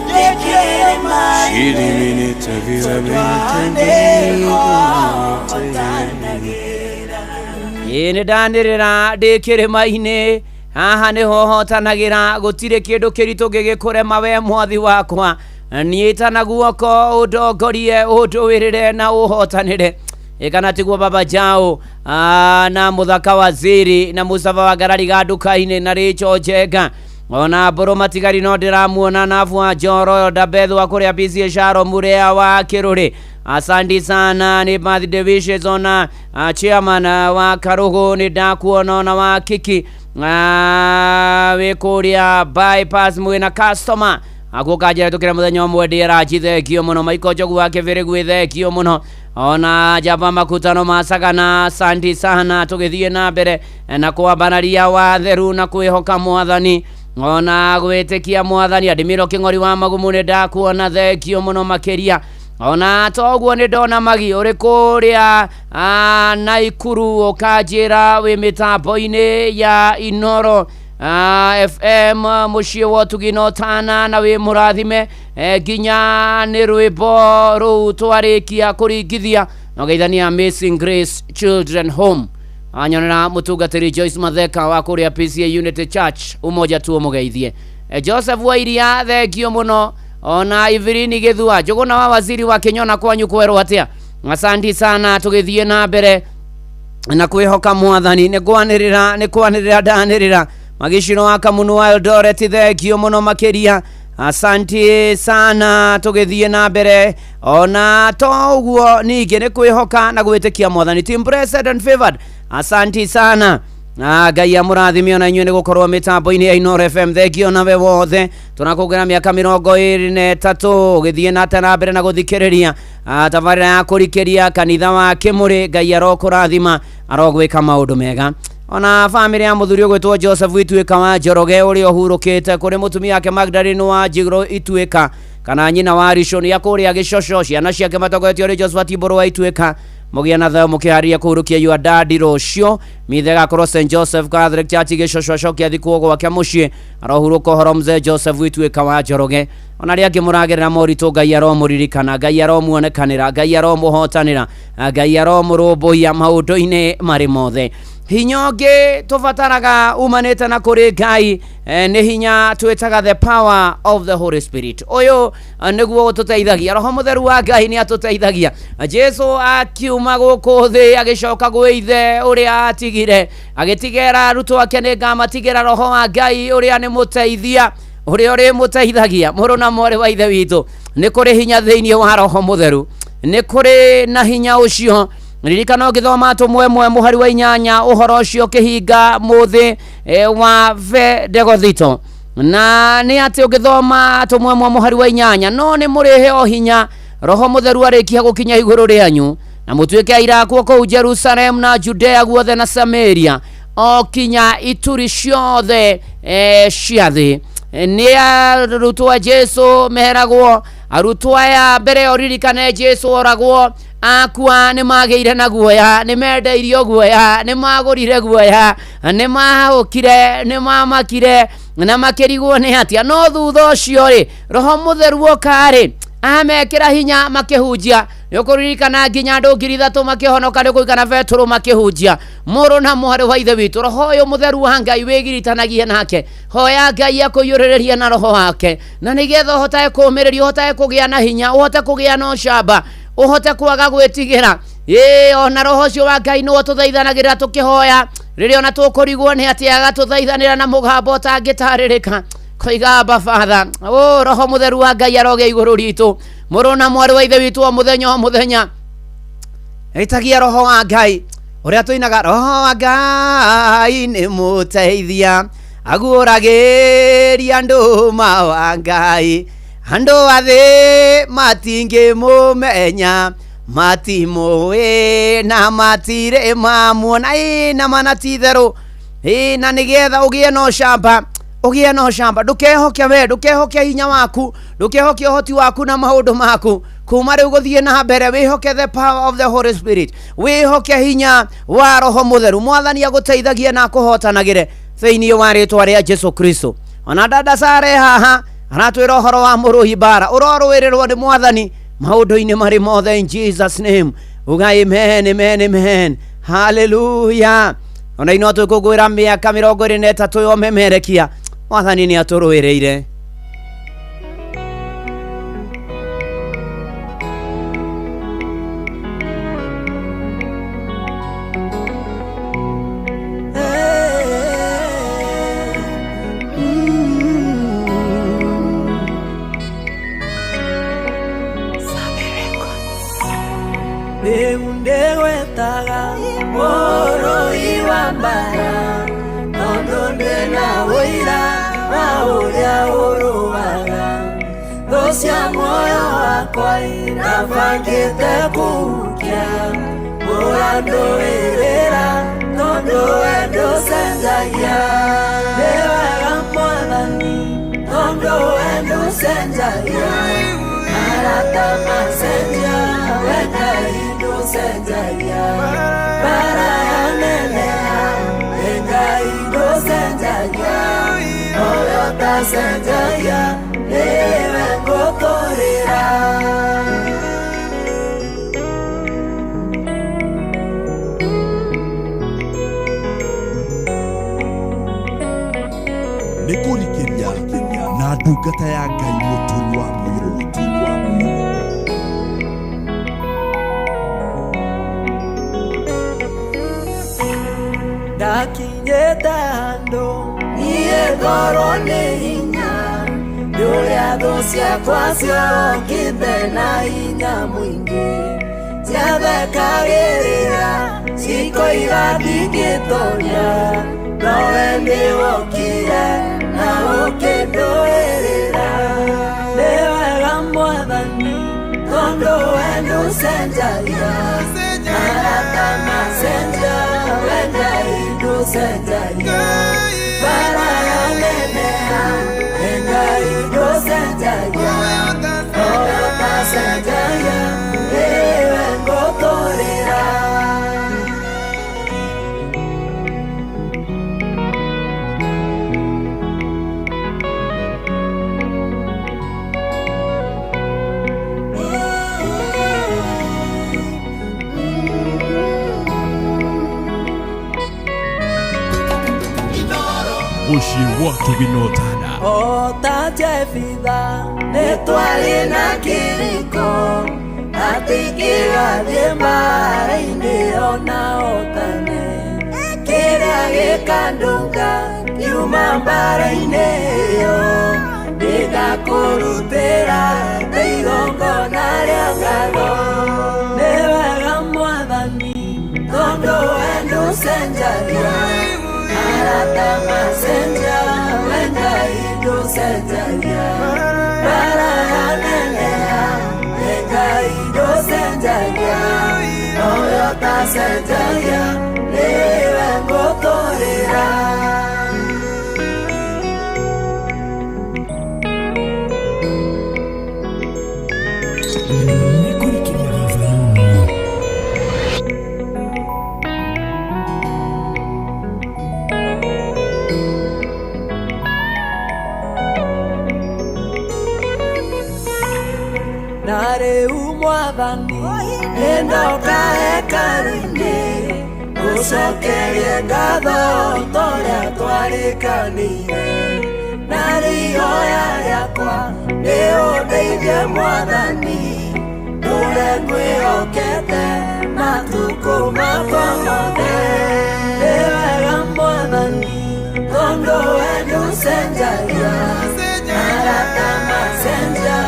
ndĩkĩrĩma-inĩ tondũ haha nĩho hotanagĩra. Ĩĩ nĩndanĩrĩra ndĩ kĩrĩma-inĩ haha nĩho hotanagĩra gũtirĩ kĩndũ kĩritũ gĩgĩkũrema we mwathi wakwa. Niĩta na guoko ũndongorie ũndũĩrĩre na ũhotanĩre. Ĩkana tiguo baba Jao na Mũthaka Waziri na Mustafa wa Ngarariga nduka-inĩ na Rachel Njenga ona Mbũrũ Matigari no ndĩramuona na Bwa Njoro Ndabethwa kũrĩa PCA Sharo Murea wa Kĩrũrĩ. Asante sana nĩ birthday wishes ona chairman wa Karũgũ nĩ ndakuona ona wa Kiki wĩ kũrĩa bypass mwĩna customer aguka njĩra tũkĩra mũthenya ũmwe ndĩranji thengio mũno Michael Njogu wa Kĩbĩrĩgu thengio mũno ona Jaba makutano masagana asante sana tũgĩthiĩ na mbere na kwambararia watheru na kwĩhoka mwathani ona gwĩtĩkia mwathani. Adimiro Kĩng'ori wa Magumu nĩ ndakuona thengio mũno makĩria ona toguo nĩ ndona magi ũrĩ kũrĩa Naikuru ũkanjĩra wĩ mĩtambo-inĩ ya Inoro FM mũciĩ wa ũtugi na ũtana na wĩ mũrathime nginya nĩ rwĩmbo rũu twarĩkia kũringithia na ũgeithania Amazing Grace Children Home. Anyonera mũtungatĩri Joyce Matheka wa kũrĩa PCA Unity Church umoja tu mũgeithie. Joseph Wairia thengio mũno ona Ivirini Gĩthua Njũgũna wa waziri wa Kĩnyona kwanyu kwerwo atĩa. Asante sana tũgĩthiĩ na mbere na kwĩhoka mwathani nĩ kwanĩrĩra nĩ kwanĩrĩra ndanĩrĩra. Magicino wa Kamunu wa Eldoret thengio mũno makĩria asante sana tũgĩthiĩ na mbere ona to ũguo ningĩ nĩ kwĩhoka na gwĩtĩkia mwathani. Team blessed and favored asante sana. Ngai amũrathime ona inyuĩ nĩ gũkorwo mĩtambo-inĩ ya Inoro FM thengio nawe wothe tũrakũngĩra mĩaka 23 ũgĩthiĩ na mbere na gũthikĩrĩria tabarĩra ya kũrikĩria kanitha wa Kĩmũrĩ. Ngai arokũrathima arogwĩka maũndũ mega. Ona famĩlĩ ya mũthuri ũgwĩtwo Joseph Ituĩka wa Njoroge ũrĩa ũhurũkĩte kũrĩ mũtumia wake Magdalene wa Njigro Ituĩka kana nyina wa Rishon ya kũrĩa Gĩcoco ciana ciake matongoretio nĩ Josephat Mbũrũ wa Ituĩka mũgĩa na thayũ mũkĩharĩria kũhurũkia your daddy rũciũ mithe gakorwo St Joseph Catholic Church Gĩcoco acoke athikwo gwake mũciĩ arohurũka ũhoro mzee Joseph Ituĩka wa Njoroge. Ona arĩa angĩ mũragerera moritũ Ngai aromũririkana Ngai aromuonekanĩra Ngai aromũhotanĩra Ngai aromũrũmbũiya maũndũ-inĩ marĩ mothe. Hinya ũngĩ tũbataraga umanĩte na kũrĩ Ngai nĩ hinya twĩtaga the power of the Holy Spirit. Ũyũ nĩguo ũtũteithagia Roho Mũtheru wa Ngai nĩ atũteithagia. Jesu akiuma gũkũ thĩ agĩcoka gwĩ ithe ũrĩa atigire agĩtigĩra arutwo ake nĩ ngamatigĩra Roho wa Ngai ũrĩa nĩ mũteithia ũrĩa ũrĩmũteithagia. Mũrũ na mwarĩ wa ithe witũ nĩ kũrĩ hinya thĩinĩ wa Roho Mũtheru nĩ kũrĩ na hinya ũcio. Ririkana ũgĩthoma atũmwo ĩmwe mũhari wa 8 ũhoro ũcio ũkĩhinga mũthĩ wa Bendegothito. Na nĩ atĩ ũngĩthoma tũmwe mwa mũhari wa 8, no nĩ mũrĩheo hinya Roho Mũtheru arĩkia gũkinya igũrũ rĩanyu, na mũtuĩke aira akwa kũu Jerusalemu na Judea guothe na Samaria, o kinya ituri ciothe cia thĩ. Nĩ arutwo a Jesu meheragwo, arutwo aya mbere ĩyo ririkane Jesu oragwo, akua nĩ magĩire na guoya, nĩ mendeirio guoya, nĩ magũrire guoya, nĩ mahahũkire, nĩ mamakire na makĩrigwo nĩ atĩa. No thutha ũcio rĩ, Roho Mũtheru oka rĩ, amekĩra hinya makĩhunjia. Nĩ ũkũririkana nginya andũ 3,000 makĩhonoka, nĩ ũkũririkana Petero makĩhunjia. Mũrũ na mwarĩ wa Ithe witũ, Roho ũyũ Mũtheru wa Ngai wĩgiritanagie nake. Hoya Ngai akũiyũrĩrĩrie na Roho wake, na nĩgetha ũhotage kũũmĩrĩria, ũhotage kũgĩa na hinya, ũhote kũgĩa na ũcamba, ũhote kwaga gwĩtigĩra. Ĩĩ, ona Roho ũcio wa Ngai nĩwe ũtũthaithanagĩrĩra tũkĩhoya, rĩrĩa ona tũkũrigwo nĩ atĩa, agatũthaithanĩra na mũgambo ũtangĩtarĩrĩka, koiga Abba Father. O Roho Mũtheru wa Ngai arogĩa igũrũ ritũ. Mũrũ na mwarĩ wa Ithe witũ, o mũthenya o mũthenya ĩtagia Roho wa Ngai, ũrĩa tũinaga, Roho wa Ngai nĩ mũteithia, aguũragĩria andũ ma wa Ngai, andũ a thĩ matingĩmũmenya, matimũĩ na matirĩ mamuona. Ĩ na mana ti itherũ. Ĩ na nĩgetha ũgĩe na ũcamba, ũgĩe na ũcamba, ndũkehoke we, ndũkehoke hinya waku, ndũkehoke ũhoti waku na maũndũ maku. Kuma rĩu gũthiĩ na mbere, wĩhoke the power of the Holy Spirit, wĩhoke hinya wa Roho Mũtheru. Mwathani agũteithagie na akũhotanagĩre thĩinĩ wa rĩtwa rĩa Jesu Kristo. Ona dada Sare haha aratwĩra ũhoro wa mũrũi mbara, ũrorũĩrĩrwo nĩ Mwathani maũndũ-inĩ marĩ mothe, in Jesus name. Uga amen, amen, amen, hallelujah. Ona ino twĩkũngũĩra mĩaka 23 ya ũmemerekia, Mwathani nĩ atũrũĩrĩire. Rĩu ndĩgwetaga mũrũi wa mbara, tondũ ndĩna ũira wa ũrĩa ũrũaga. Thũ cia muoyo wakwa irabangĩte kũhukia, ũrandũĩrĩra tondũ we ndũcenjagia. Nĩ wega Mwathani tondũ we ndũcenjagia, arata macenjia, we Ngai ndũcenjagia. Mbara yaneneha, we Ngai ndũcenjagia, ũrĩa ũtacenjagia nĩwe ngũtũrĩra. Nĩ kũrikĩria na ndungata ya Ngai Mũturi wa Mũirũ. Ndakinyĩte handũ niĩ ngorwo nĩ hinya, nĩ ũrĩa thũ ciakwa ciokĩte na hinya mũingĩ, ciathekagĩrĩra cikoiga ndingĩtoria, nowe nĩwokire na ũkĩndũĩrĩra. Nĩ wega Mwathani tondũ we ndũcenjagia, arata macenjia, we Ngai ndũcenjagia. Mbara yaneneha, we Ngai ndũcenjagia, ũrĩa ũtacenjagia nĩwe ngũtũrĩra. Mũciĩ wa Tũginotana. Ota Jefitha nĩ twarĩ na kĩrĩko, atingĩgathiĩ mbara-inĩ ona otane, kĩrĩa gĩkandũnga kiuma mbara-inĩ ĩyo, ndĩgakũrutĩra ta igongona rĩa ngatho. Nĩ wega Mwathani tondũ we ndũcenjagia, arata macenjia, we Ngai ndũcenjagia Mbara yaneneha Ngai ndũcenjagia Nowe ũtacenjagia Nĩwe ngũtũrĩra. Na rĩu Mwathani nĩndoka hekarũ-inĩ gũcokerie ngatho torĩa twarĩkanĩire na rĩhoya rĩakwa nĩ ũndeithie Mwathani ndũre ngwĩhokete matukũ makwa mothe. Nĩ wega Mwathani tondũ we ndũcenjagia arata macenjia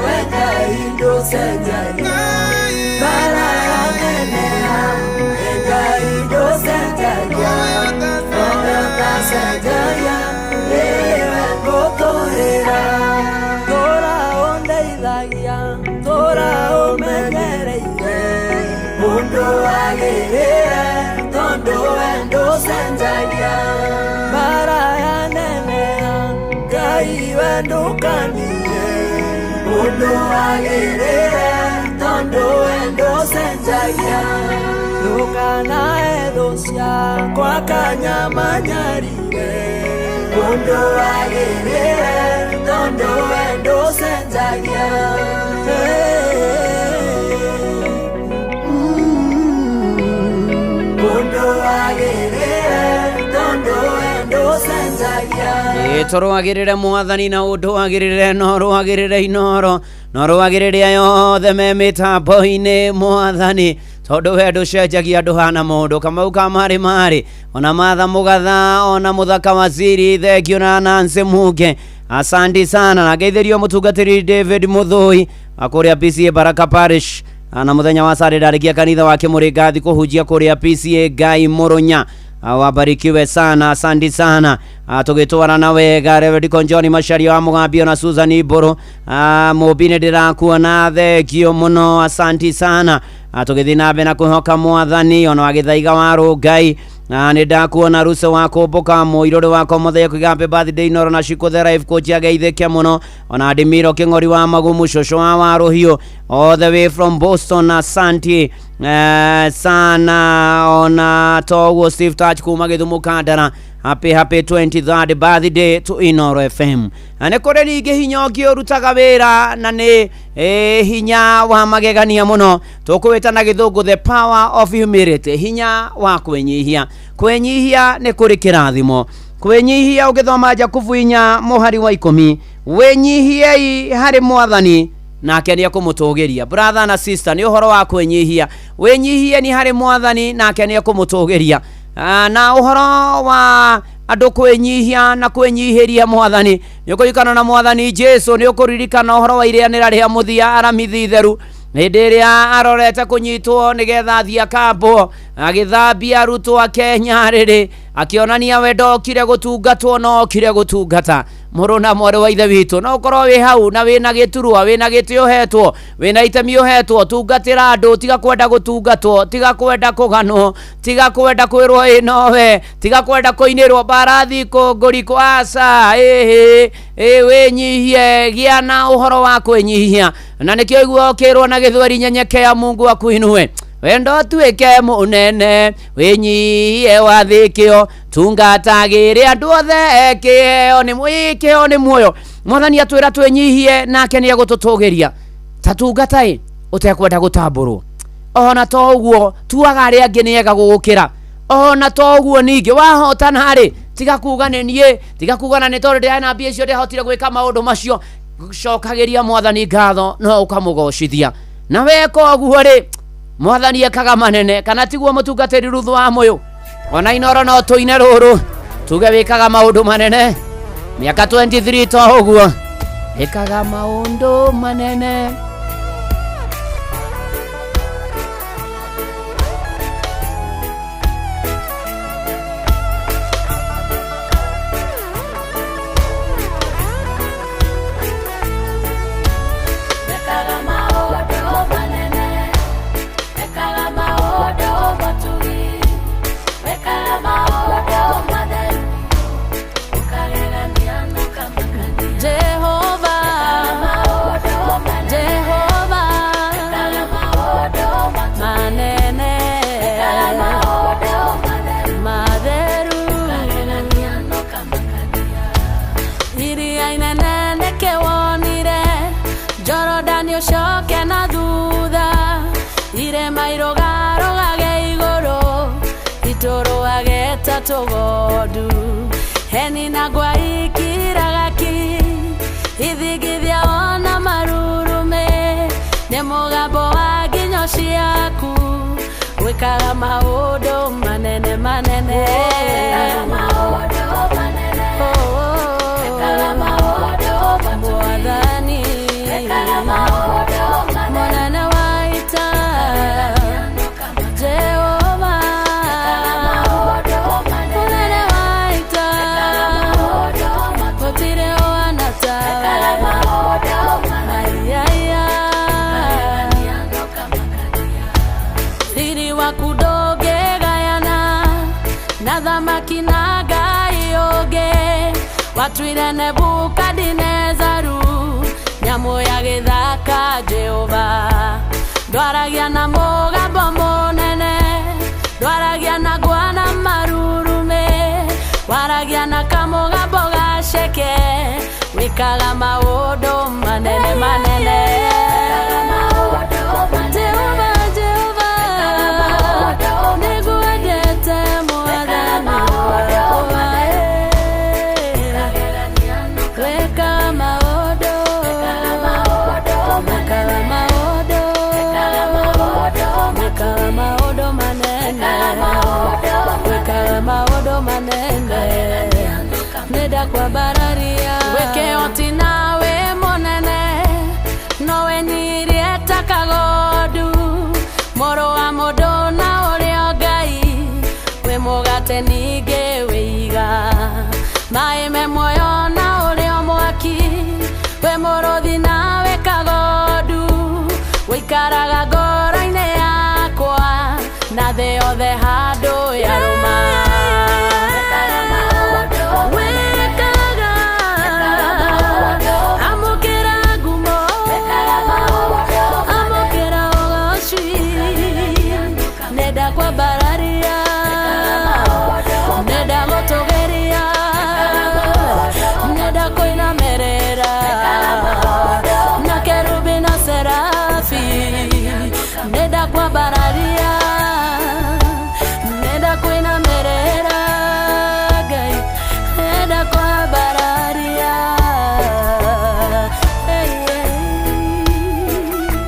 we Ngai ndũcenjagia Mbara yaneneha Ngai ndũcenjagia Nowe ũtacenjagia nĩwe ngũtũrĩra. Tũra ũndeithagia tũra ũmenyereire ũndũ wagĩrĩire tondũ we ndũcenjagia Mbara yaneneha Ngai we ndũkanie ũndũ wagĩrĩire tondũ we ndũcenjagia Ndũkanae thũ ciakwa kanyamanyarire ũndũ wagĩrĩire tondũ we ndũcenjagia Ũndũ wagĩrĩire tondũ we ndũcenjagia. Tũrũagĩrĩre Mwathani na ũndũ wagĩrĩre no rũagĩrĩre Inoro no rũagĩrĩre yothe me mĩtambo-inĩ Mwathani tondũ we ndũcenjagia ndũhana mũndũ Kamau ka marĩ marĩ ona Martha Mũgatha ona Mũthaka Waziri thengio na Nancy Muge asante sana na ngeithĩrio mũtungatĩri David Mũthũi wa kũrĩa PCA Baraka Parish na mũthenya wa Saturday ndarĩkia kanitha wa Kĩmũrĩngathi kũhunjia kũrĩa PCA Ngai Mũrũnya. Wabarikiwe sana, asante sana. Tũgĩtwarana wega Reverend Konjoni Macharia wa Mũgambio na Susan Iburu Mũmbi nĩ ndĩrakuona thengio mũno asante sana. Tũgĩthiĩ na mbere na kwĩhoka Mwathani ona wagĩthaiga wa Rũngai nĩ ndakuona Ruse wa kũmbũka mũirũrĩ wakwa mũthenya kuiga happy birthday Inoro na Shiko the life coach ageithĩke mũno ona Ndimiro Kĩng'ori wa Magumu cũcũ wa Warũhiũ all the way from Boston asante sana ona toguo Steve Touch kuma Gĩthumo Kandara happy happy 23rd birthday to Inoro FM. Na nĩ kũrĩ ningĩ hinya ũngĩ ũrutaga wĩra na nĩ hinya wa magegania mũno tũkũwĩta na gĩthũngũ the power of humility, hinya wa kwĩnyihia. Kwĩnyihia nĩ kũrĩ kĩrathimo. Kwĩnyihia ũgĩthoma Jakubu 4 mũhari wa 10 wĩnyihiei harĩ Mwathani nake nĩ ekũmũtũgĩria. Brother na sister, nĩ ũhoro wa kwĩnyihia. Wĩnyihie ni harĩ Mwathani nake nĩ ekũmũtũgĩria. Na ũhoro wa andũ kwĩnyihia na kwĩnyihĩria Mwathani nĩ ũkũririkana na Mwathani Jesu nĩ ũkũririkana ũhoro wa irĩanĩra rĩa mũthia aramithi theru hĩndĩ ĩrĩa arorete kũnyitwo nĩgetha athiĩ akambwo agĩthambia arutwo ake nyarĩrĩ akĩonania we ndokire gũtungatwo no okire gũtungata. Mũrũ na mwarĩ wa ithe witũ no ũkorwo wĩ hau na wĩna gĩturwa wĩna gĩtĩ ũhetwo wĩna itemi ũhetwo tungatĩra andũ tiga kwenda gũtungatwo tiga kwenda kũganwo tiga kwenda kwĩrwo ĩ nowe tiga kwenda kũinĩrwo mbarathi kũngũrikũ aca ĩhĩ ĩ wĩnyihie gĩa na ũhoro wa kwĩnyihia na nĩkĩo igua ũkĩrwo na gĩthweri nyenyekea Mungu akuinue wendo tuĩke mũnene wĩnyihie wathĩkĩo tungatagĩre andũ othe kĩheo nĩ kĩheo nĩ muoyo. Mwathani atwĩra twĩnyihie nake nĩ egũtũtũgĩria ta tungata ĩ ũtekwenda gũtambũrwo ona to ũguo tuaga arĩa angĩ nĩ ega gũgũkĩra ona to ũguo ningĩ wahotana rĩ tiga kuga nĩ niĩ tiga kuga na nĩ tondũ ndĩrarĩ na mbia icio ndĩahotire gwĩka maũndũ macio cokagĩria Mwathani ngatho no ũkamũgocithia na weka ũguo rĩ Mwathani ekaga manene kana tiguo mũtungatĩri Ruthu wa Mũyũ ona Inoro no tũine rũrũ tuge wĩkaga maũndũ manene mĩaka 23 to ũguo ĩkaga maũndũ manene. tũgondu heni na ngwa ikiraga ki ithigithia ona marurume nĩ mũgambo wa nginyo ciaku wĩkaga maũndũ manene manene Mwathani Mwanana wa ita Jehova Mwanana wa ita Gũtirĩ ũhana tawe Riri waku ndũngĩgayana na thamaki na ngai ũngĩ watuire Nebukadinezaru nyamũ ya gĩthaka Jehova ndwaragia na mũgambo mũnene ndwaragia na ngwa na marurume waragia na kamũgambo gaceke wĩkaga maũndũ manene manene Jehova Jehova nĩngwendete Mwathani wakwa wĩkaga maũndũ wĩkaga maũndũ wĩkaga maũndũ manene wĩkaga maũndũ manene nĩndakwambararia wĩke oti nawe mũnene nowe nyirie ta kagondu mũrũ wa mũndũ na ũrĩa Ngai wĩ mũgate ningĩ wĩiga maĩ me muoyo na ũrĩa mwaki wĩ mũrũthi nawe kagondu wĩikaraga ngoro-inĩ yakwa na thĩ yothe handũ yarũma wĩkaga amũkĩra ngumo amũkĩra ũgoci nenda kwambararia nenda gũtũgĩria nenda kũinamĩrĩra na kerubi na serafi nenda kwambararia nenda kũinamĩrĩra Ngai nenda kwambararia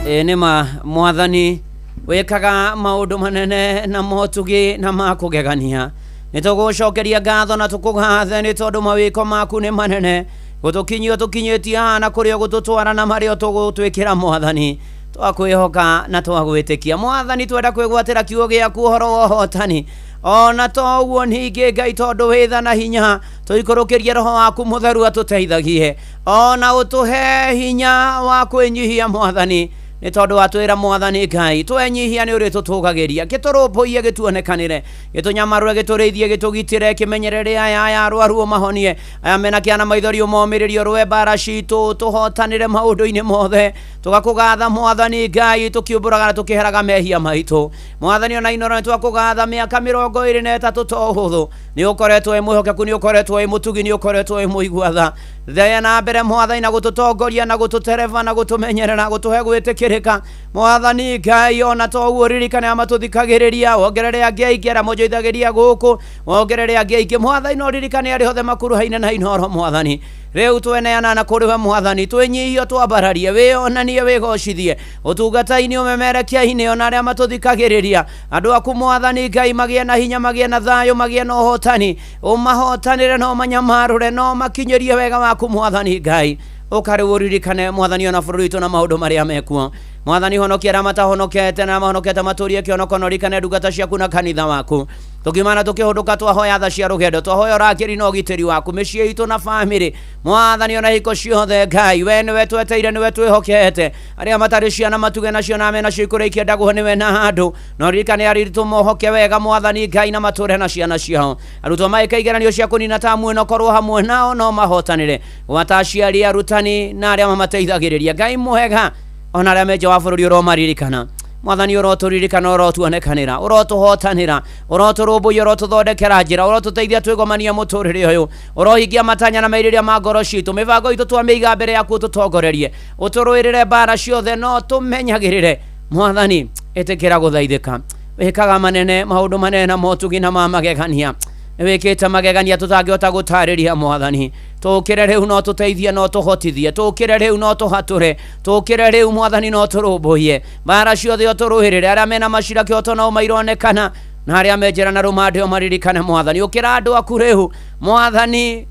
Ĩ nĩma mwathani wĩkaga maũndũ manene na motugi na makũgegania nĩ tũgũcokeria ngatho na tũkũgathe nĩ tondũ mawĩko maku nĩ manene gũtũkinyia ũtũkinyĩtie haha na kũrĩa ũgũtũtwara na marĩa ũtũgũtwĩkĩra mwathani twakwĩhoka na twagwĩtĩkia mwathani twenda kwĩgwatĩra kiugo gĩaku ũhoro wa ũhotani ona to ũguo ningĩ Ngai tondũ wĩ tha na hinya tũikũrũkĩrie roho waku mũtheru atũteithagie ona ũtũhe hinya wa kwĩnyihia mwathani nĩ tondũ watwĩra mwathani Ngai twenyihia nĩ ũrĩtũtũgagĩria gĩtũrũmbũiye gĩtuonekanĩre gĩtũnyamarũre gĩtũrĩithie gĩtũgitĩre kĩmenyerere aya aya arwaru ũmahonie aya mena kĩana maithori ũmomĩrĩrie ũrũe mbara citũ tũhotanĩre maũndũ-inĩ mothe tũgakũgatha mwathani Ngai tũkiumbũraga na tũkĩheraga mehia maitũ mwathani ona Inoro nĩ twakũgatha mĩaka 23 to ũhũthũ nĩ ũkoretwo wĩ mwĩhokeku nĩ ũkoretwo wĩ mũtugi nĩ ũkoretwo wĩ mũigua tha thea na mbere mwathani na gũtũtongoria na gũtũtereba na gũtũmenyerera gũtũhe gwĩtĩkĩrĩka mwathani Ngai ona to ũguo ririkane arĩa matũthikagĩrĩria wongerere angĩ aingĩ arĩa monjoithagĩria gũkũ wongerere angĩ aingĩ mwathani no ririkane arĩa othe makuruhaine na Inoro mwathani rĩu tweneana na kũrĩ we mwathani twĩnyihio twambararie wĩonanie wĩgocithie ũtungata-inĩ ũmemerekia-inĩ ona arĩa matũthikagĩrĩria andũ aku mwathani Ngai magĩe na hinya magĩe na thayũ magĩe na ũhotani ũmahotanĩre no manyamarũre no makinyĩrie wega waku mwathani Ngai ũkarĩu ũririkane mwathani ona bũrũri witũ na maũndũ marĩa mekuo mwathani honokia arĩa matahonokete na mahonokete matũrie kĩhonoko na ũririkane ndungata ciaku na kanitha waku tũkiumana tũkĩhũndũka twahoya tha cia rũgendo twahoya ũrangĩri na ũgitĩri waku mĩciĩ itũ na bamĩrĩ mwathani ona hiko ciothe Ngai we nĩwe tweteire nĩwe twĩhokete arĩa matarĩ ciana matuge nacio na menacio ikũrĩa ikĩendagwo nĩwe na andũ na ũririkane aritũ mohoke wega mwathani Ngai na matũre na ciana ciao arutwo magĩka igeranio cia kũnina tamu ĩno korwo hamwe nao no mahotanĩre gwata aciari arutani na arĩa mamateithagĩrĩria Ngai mwega ona arĩa me nja wa bũrũri ũromaririkana mwathani ũrotũririkana ũrotuonekanĩra ũrotũhotanĩra ũrotũrũmbũiya ũrotũthondekera njĩra ũrotũteithia twĩgomania mũtũrĩre ũyũ ũrohingia matanya na merirĩria ma ngoro citũ mĩbango itũ twamĩiga mbere yaku ũtũtongorerie ũtũrũĩrĩre mbara ciothe no tũmenyagĩrĩre mwathani ĩtĩkĩra gũthaithĩka wĩkaga manene maũndũ manene na motugi na ma magegania Nĩ wĩkĩte magegania tũtangĩhota gũtarĩria Mwathani. Tũkĩre rĩu no tũteithie, no tũhotithie, tũkĩre rĩu no tũhatũre, tũkĩre rĩu Mwathani no tũrũmbũiye mbara ciothe, ũtũrũĩrĩre arĩa mena macira kĩhoto nao maironekana, na arĩa me njĩra na rũmande maririkane Mwathani. Ũkĩra andũ aku rĩu Mwathani,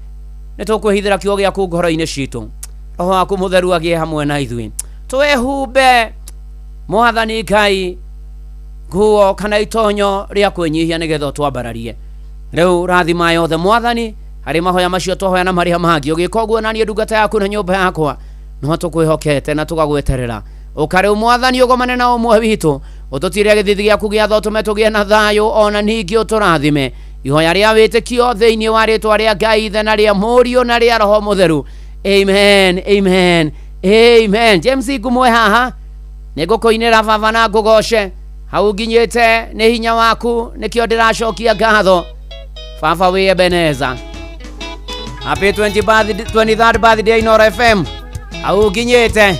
nĩ tũkwĩhithĩra kiugo gĩaku ngoro-inĩ citũ, Roho waku Mũtheru agĩe hamwe na ithuĩ, twĩhumbe Mwathani Ngai nguo kana itonyo rĩa kwĩnyihia nĩgetha ũtwambararie. Rĩu rathima yothe Mwathani harĩ mahoya macio twahoya na marĩa mangĩ. Ũgĩka ũguo na niĩ ndungata yaku na nyũmba yakwa no tũkwĩhokete na tũgagweterera. Ũka rĩu Mwathani, ũgomane na ũmwe witũ, ũtũtire gĩthithi gĩaku gĩa tha, ũtũme tũgĩe na thayũ, ona ningĩ ũtũrathime. Ihoya rĩa wĩtĩkio thĩinĩ wa rĩtwa rĩa Ngai Ithe na rĩa Mũriũ na rĩa Roho Mũtheru, amen, amen, amen. James ngumwe haha nĩ ngũkũinĩra Baba na ngũgoce. Hau nginyĩte nĩ hinya waku, nĩkĩo ndĩracokia ngatho Baba. Wĩ Ebeneza, happy 20 birthday, 23rd birthday Inoro FM. Hau nginyĩte.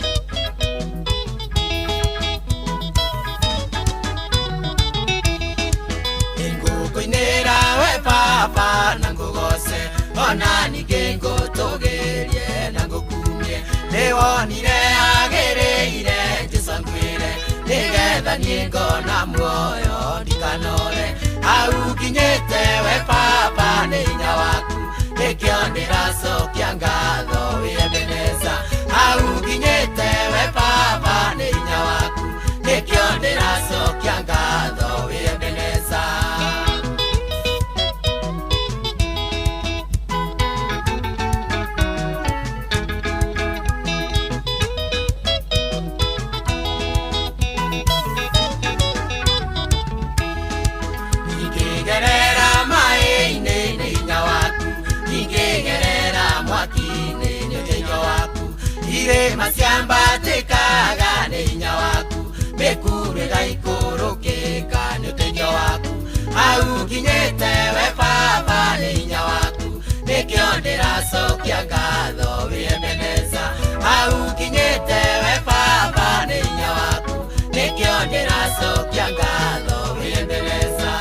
Ngũkũinĩra we Baba na ngũgoce, ona ningĩ ngũtũgĩrie na ngũkumie. Nĩwonire agĩrĩire Jesũ anguĩre, nĩgetha niĩ ngona muoyo ndikanore. Hau nginyĩte we Baba nĩ hinya waku, nĩkĩo ndĩracokia ngatho wĩ Ebeneza. Hau nginyĩte we Baba nĩ hinya waku, nĩkĩo ndĩracokia ngatho wĩ Ebeneza. Ingĩgerera maĩ-inĩ nĩ hinya waku, ingĩgerera mwaki-inĩ nĩ ũteithio waku, irĩma ciambatĩkaga nĩ hinya waku, mĩkuru ĩgaikũrũkĩka nĩ ũteithio waku. Hau nginyĩte we Baba nĩ hinya waku, nĩkĩo ndĩracokia ngatho wĩ Ebeneza. Hau nginyĩte we Baba nĩ hinya waku, nĩkĩo ndĩracokia ngatho wĩ Ebeneza.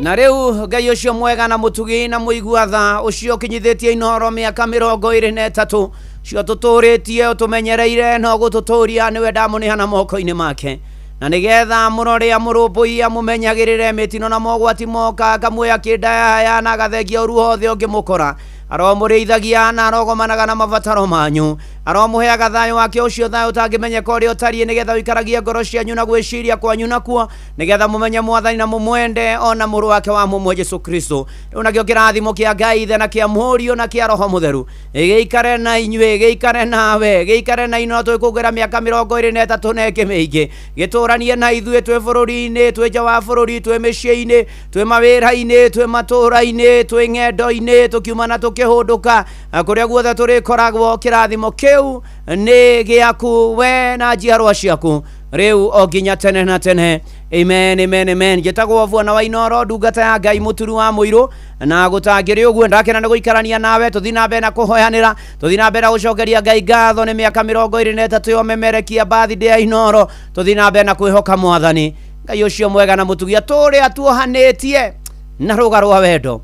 Na rĩu Ngai ũcio mwega na mũtugi na mũigua tha, ũcio ũkinyithĩtie Inooro mĩaka 23, ũcio tũtũrĩtie, ũtũmenyereire no gũtũtũria, nĩwe ndamũneana moko-inĩ make, na nĩgetha mũrore, amũrũmbũiye, amũmenyagĩrĩre mĩtino na mogwati moka, akamuoya kĩndayaya na agathengia ũru wothe ũngĩmũkora. Aromũrĩithagia na arogomanaga na mabataro manyu, aromũheaga thayũ wake, ũcio thayũ ũtangĩmenyeka ũrĩa ũtariĩ, nĩgetha ũikaragie ngoro cianyu na gwĩciria kwanyu nakuo, nĩgetha mũmenye Mwathani na mũmwende ona mũrũ wake wa mũmwe Jesu Kristo. Rĩu nakĩo kĩrathimo kĩa Ngai Ithe na kĩa Mũriũ na kĩa Roho Mũtheru gĩikare na inyuĩ, gĩikare nawe, gĩikare na ino twĩkũngĩra mĩaka 23 na ĩngĩ mĩingĩ, gĩtũranie na ithuĩ twĩ bũrũri-inĩ, twĩ nja wa bũrũri, twĩ mĩciĩ-inĩ, twĩ mawĩra-inĩ, twĩ matũũra-inĩ, twĩ ng'endo-inĩ, tũkiuma na tũkĩhũndũka, kũrĩa guothe tũrĩkoragwo. Kĩrathimo kĩu nĩ gĩaku we na njiarwa ciaku rĩu o nginya tene na tene. Amen, amen, amen. Njĩtagwo Bwana wa Inoro, ndungata ya Ngai mũturu wa mũirũ, na gũtangĩrĩ ũguo ndakena nĩ gũikarania nawe. Tũthiĩ na mbere na kũhoyanĩra, tũthiĩ na mbere na gũcokeria Ngai ngatho nĩ mĩaka 23 ya ũmemerekia birthday ya Inoro. Tũthiĩ na mbere na kwĩhoka Mwathani Ngai ũcio mwega na mũtugi, atũũre atuohanĩtie na rũga rwa wendo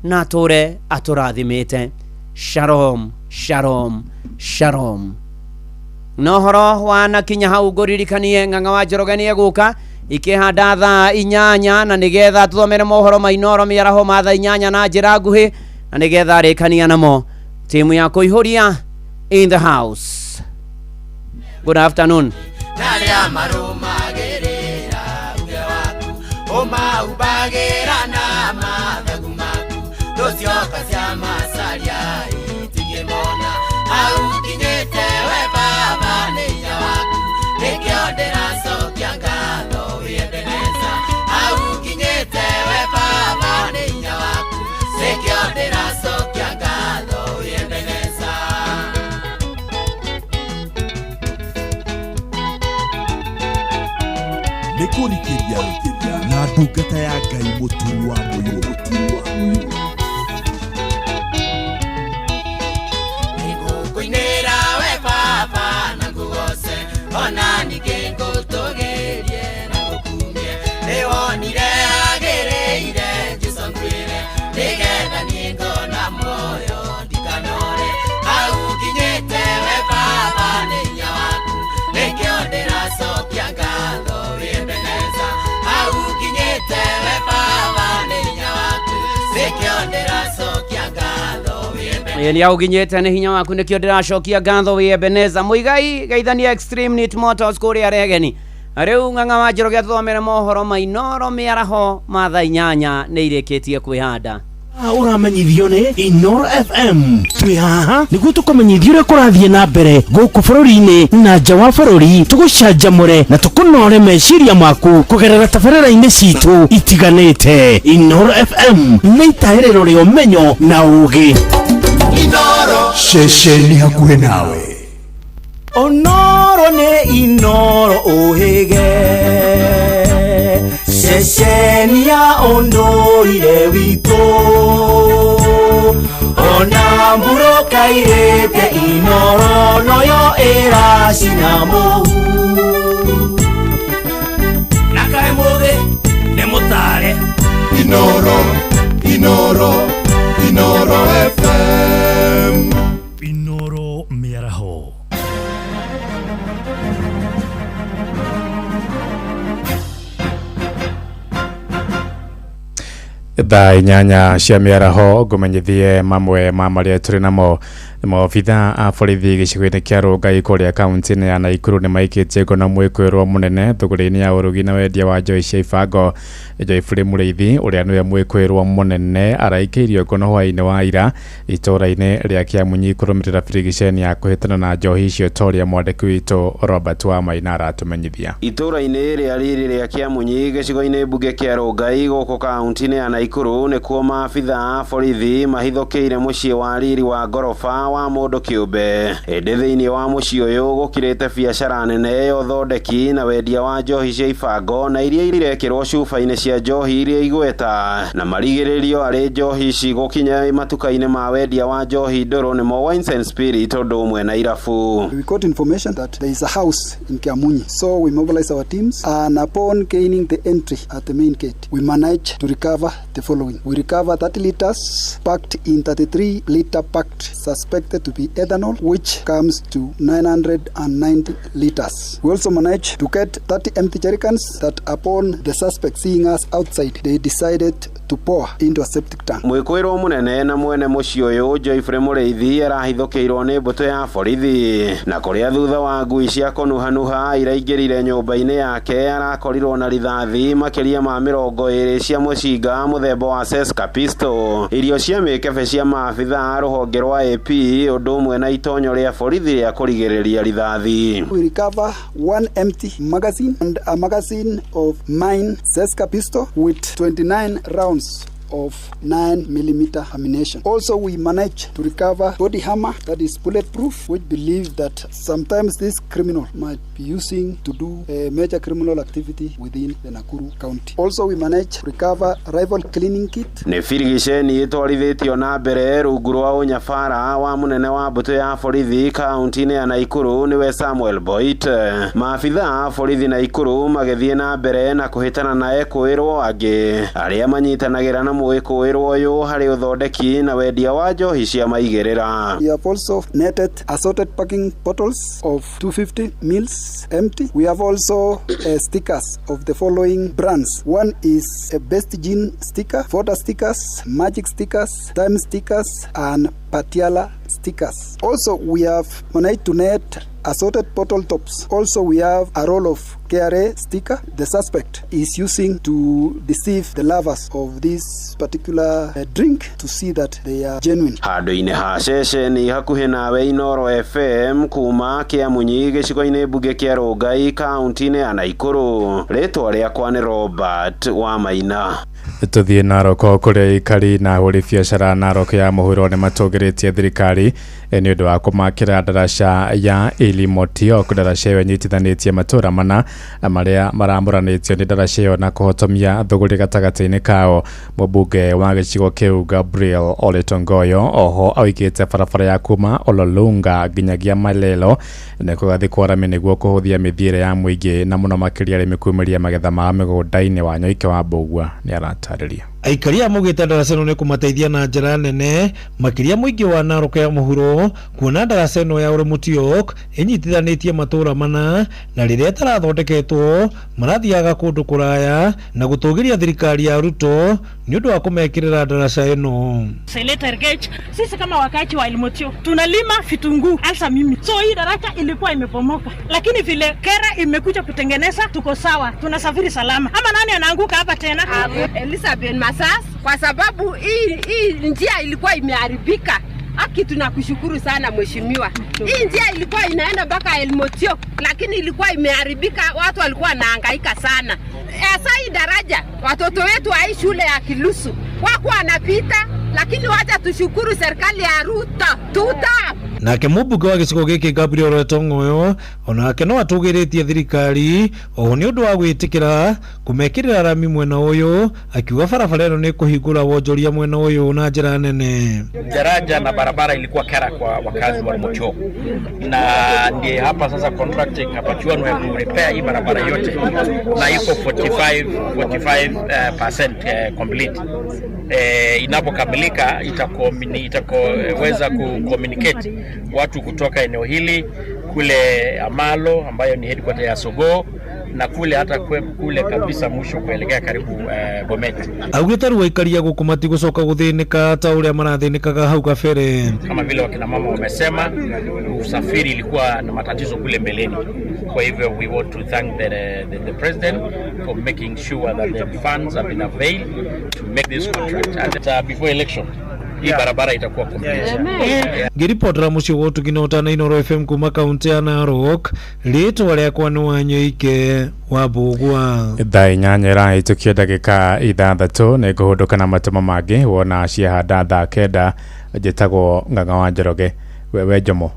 na atũũre atũrathimĩte. Shalom, shalom, shalom. Na ũhoro wanakinya hau, ngũririkanie Ng'ang'a wa Njoroge nĩ egũka ikĩhanda thaa 8, na nĩgetha tũthomere mohoro ma Inoro mĩaraho ma thaa 8 na njĩra nguhĩ, na nĩgetha arĩkania namo timu ya kũihũria in the house. Good afternoon. Na arĩa marũmagĩrĩra uge waku, ũmahumbagĩra na mathagu maku, ndũcioka cia macaria itingĩmona. Hau nginyĩte we Baba nĩ hinya waku, nĩkĩo ndĩracokia ngatho wĩ Ebeneza. Hau nginyĩte we Baba nĩ hinya waku, nĩkĩo ndĩracokia ngatho wĩ Ebeneza. Nĩ kũrikĩria na ndungata ya Ngai mũturi wa mũirũ. Ngũkũinĩra we Baba na ngũgoce. ndĩracokia ngatho wĩ Ĩĩ nĩ aũginyĩte nĩ hinya waku nĩkĩo ndĩracokia ngatho wĩ Ebeneza Muigai geithania Extreme Neat Motors kũrĩa Regeni. Rĩu Ng'ang'a wa Njoroge athomere mohoro ma Inoro mĩaraho ma thaa 8 nĩ irĩkĩtie kwĩhanda. Ũramenyithio nĩ Inoro FM. Twĩ haha nĩguo tũkũmenyithia ũrĩa kũrathiĩ na mbere gũkũ bũrũri-inĩ na nja wa bũrũri, tũgũcanjamũre na tũkũnore meciria maku kũgerera tabarĩra-inĩ citũ itiganĩte. Inoro FM nĩ itahĩrĩro rĩa ũmenyo na ũũgĩ. Inoro ceceni hakuhĩ nawe. Onoro nĩ Inoro ũhĩge, ceceni ya ũndũire witũ, ona mbura kairĩte Inoro noyo ĩracina mũhu. Na kaĩ mũthĩ nĩ mũtare. Inoro, Inoro, Inoro FM. Inoro mĩaraho. Thaa 8 cia mĩaraho ngũmenyithie mamwe ma marĩa tũrĩ namo. Maobitha a borithi gĩcigo-inĩ kĩa Rongai kũrĩa kaunti-inĩ ya Nakuru nĩ maikĩtie ngono mwĩkũĩrwo mũnene thũgũrĩ-inĩ ya ũrugi na wendia wa njohi cia ibango. Joyfrey Mũrĩithi ũrĩa nĩwe mwĩkũĩrwo mũnene araikĩirio ngono hwaĩ-inĩ wa ira itũũra-inĩ rĩa Kĩamunyi kũrũmĩrĩra birigiceni ya kũhĩtana na njohi icio ta ũrĩa mwandĩki witũ Robert Wamaina aratũmenyithia. Itũũra-inĩ rĩa riri rĩa Kĩamunyi gĩcigo-inĩ mbunge kĩa Rongai gũkũ kaunti-inĩ ya Nakuru nĩkuo maabitha a borithi mahithũkĩire mũciĩ wa riri wa ngoroba wa mũndũ kĩũmbe. Ĩndĩ thĩinĩ wa mũciĩ ũyũ gũkirĩte biacara nene ya ũthondeki na wendia wa njohi cia ibango na iria irekĩrwo cuba-inĩ cia njohi iria igweta, na marigĩrĩrio arĩ njohi ici gũkinya matuka-inĩ ma wendia wa njohi ndũrũ nĩmo Wines and Spirit ũndũ ũmwe na irabu. We got information that there is a house in Kiamunyi, so we mobilized our teams, and upon gaining the entry at the main gate, we managed to recover the following. We recovered 30 liters packed in 33 liter packed suspected to be ethanol, which comes to 990 liters. We also managed to get 30 empty jerrycans that upon the suspect seeing us outside, they decided to pour into a septic tank. Mwĩkũĩrwo mũnene na mwene mũciĩ ũyũ Joyfrey Mũrĩithi arahithũkĩirwo nĩ mbũtũ ya borithi, na kũrĩa thutha wa ngui cia kũnuhanuha iraingĩrire nyũmba-inĩ yake arakorirwo na rithathi makĩria ma 20 cia mũcinga mũthemba wa Seska pistol, irio cia mĩkebe cia maabitha a rũhonge rwa AP ũndũ ũmwe na itonyo rĩa borithi rĩa kũrigĩrĩria rithathi. We recover one empty magazine and a magazine of 9 Seska pistol with 29 rounds of 9mm ammunition. Also, we managed to recover body hammer that is bulletproof, which believe that sometimes this criminal might be using to do a major criminal activity within the Nakuru County. Also, we managed to recover rival cleaning kit. Nĩ birigiceni ĩtwarithĩtio na mbere rungu rwa ũnyabara wa mũnene wa mbũtũ ya borithi kaunti-inĩ ya Nakuru nĩwe Samuel Boit. Maabitha a borithi Nakuru magĩthiĩ na mbere na kũhĩtana na ekũĩrwo angĩ arĩa manyitanagĩra na mwĩkũĩrwo ũyũ harĩ ũthondeki na wendia wa njohi cia maigĩrĩra. We have also netted assorted packing bottles of 250 mils empty. We have also stickers of the following brands. One is a Best Gin sticker, Voda stickers, Magic stickers, Time stickers, and Patiala stickers. Also, we have managed to net assorted bottle tops. Also, we have a roll of KRA sticker the suspect is using to deceive the lovers of this particular drink to see that they are genuine. Handũ-inĩ ha ceceni hakuhĩ nawe Inoro FM kuma Kĩamunyi gĩcigo-inĩ mbunge kĩa Rongai kaunti-inĩ ya Nakuru. Rĩtwa rĩakwa nĩ Robert Wamaina. Tũthiĩ Narok kũrĩa aikari na ahũri biacara Narok ya mũhuro nĩ matũgĩrĩtie thirikari nĩ ũndũ wa kũmakĩra ndaraca ya Ilimotiok. Ndaraca ĩyo ĩnyitithanĩtie matũũra mana marĩa maramũranĩtio nĩ ndaraca ĩyo na kũhotomia thũgũrĩ gatagatĩ-inĩ kao. Mũmbunge wa gĩcigo kĩu Gabriel Ole Tongoyo oho oigĩte barabara ya kuma Ololunga nginyagia Malelo nĩ kũgathiĩ kwarame nĩguo kũhũthia mĩthiĩre ya mũingĩ na mũno makĩria arĩmi kumĩria magetha ma mĩgũnda-inĩ. Wa Nyoike wa Mbũgua nĩ aratarĩria. Aikari aya maugĩte ndaraca ĩno nĩ kũmateithia na njĩra nene makĩria mũingĩ wa Narok ya mũhuro, kuona ndaraca ĩno ya Oremutiok ĩnyitithanĩtie matũra mana na rĩrĩa ĩtarathondeketwo marathiaga kũndũ kũraya na gũtũgĩria thirikari ya Ruto nĩ ũndũ wa kũmekĩrĩra ndaraca ĩno. Sisi kama wakaaji wa Elmotio tunalima vitunguu hasa mimi, so hii daraja ilikuwa imepomoka, lakini vile kera imekuja kutengeneza tuko sawa, tunasafiri salama. Ama nani anaanguka hapa tena? Elizabeth Masas, kwa sababu hii njia ilikuwa imeharibika. Aki tunakushukuru sana mheshimiwa. Hii njia ilikuwa inaenda mpaka Elmotio, lakini ilikuwa imeharibika, watu walikuwa wanahangaika sana. Sasa hii daraja watoto wetu wa hii shule ya Kilusu wako wanapita, lakini wacha tushukuru serikali ya Ruto. Tuta Nake mũmbunge wa gĩcigo gĩkĩ Gabriel Etong'oyo onake no atũgĩrĩtie thirikari oho nĩ ũndũ wa gwĩtĩkĩra kũmekĩrĩra rami mwena ũyũ, akiuga barabara ĩno nĩ kũhingũra wonjoria mwena ũyũ na njĩra nene. Daraja na barabara ilikuwa kera kwa wakazi wa Mocho, na ndiye hapa sasa contract ikapatiwa ya kurepair hii barabara yote, na iko 45% complete. Inapokamilika itakoweza kucommunicate watu kutoka eneo hili kule Amalo ambayo ni headquarter ya Sogo na kule hata kule kabisa mwisho kuelekea karibu Bomet. Augĩte rĩu aikari a gũkũ matigũcoka gũthĩnĩka ta ũrĩa marathĩnĩkaga hau kabere. Kama vile wakina mama wamesema, usafiri ilikuwa na matatizo kule mbeleni. Kwa hivyo we want to thank the president for making sure that the funds have been availed to make this contract. And before election hii barabara itakuwa complete. Ngĩribotera mũciĩ wa ũtugi na ũtana Inooro FM kuma kaunti ya Narok, rĩtwa rĩakwa nĩ Wanyoike wa Mbũgua. Thaa 8 ĩrahĩtũkia ndagĩka 6 nĩ ngũhũndũka na matũma mangĩ wona ciahanda thaa 9. Njĩtagwo Ng'ang'a wa Njoroge. Wewe Jomo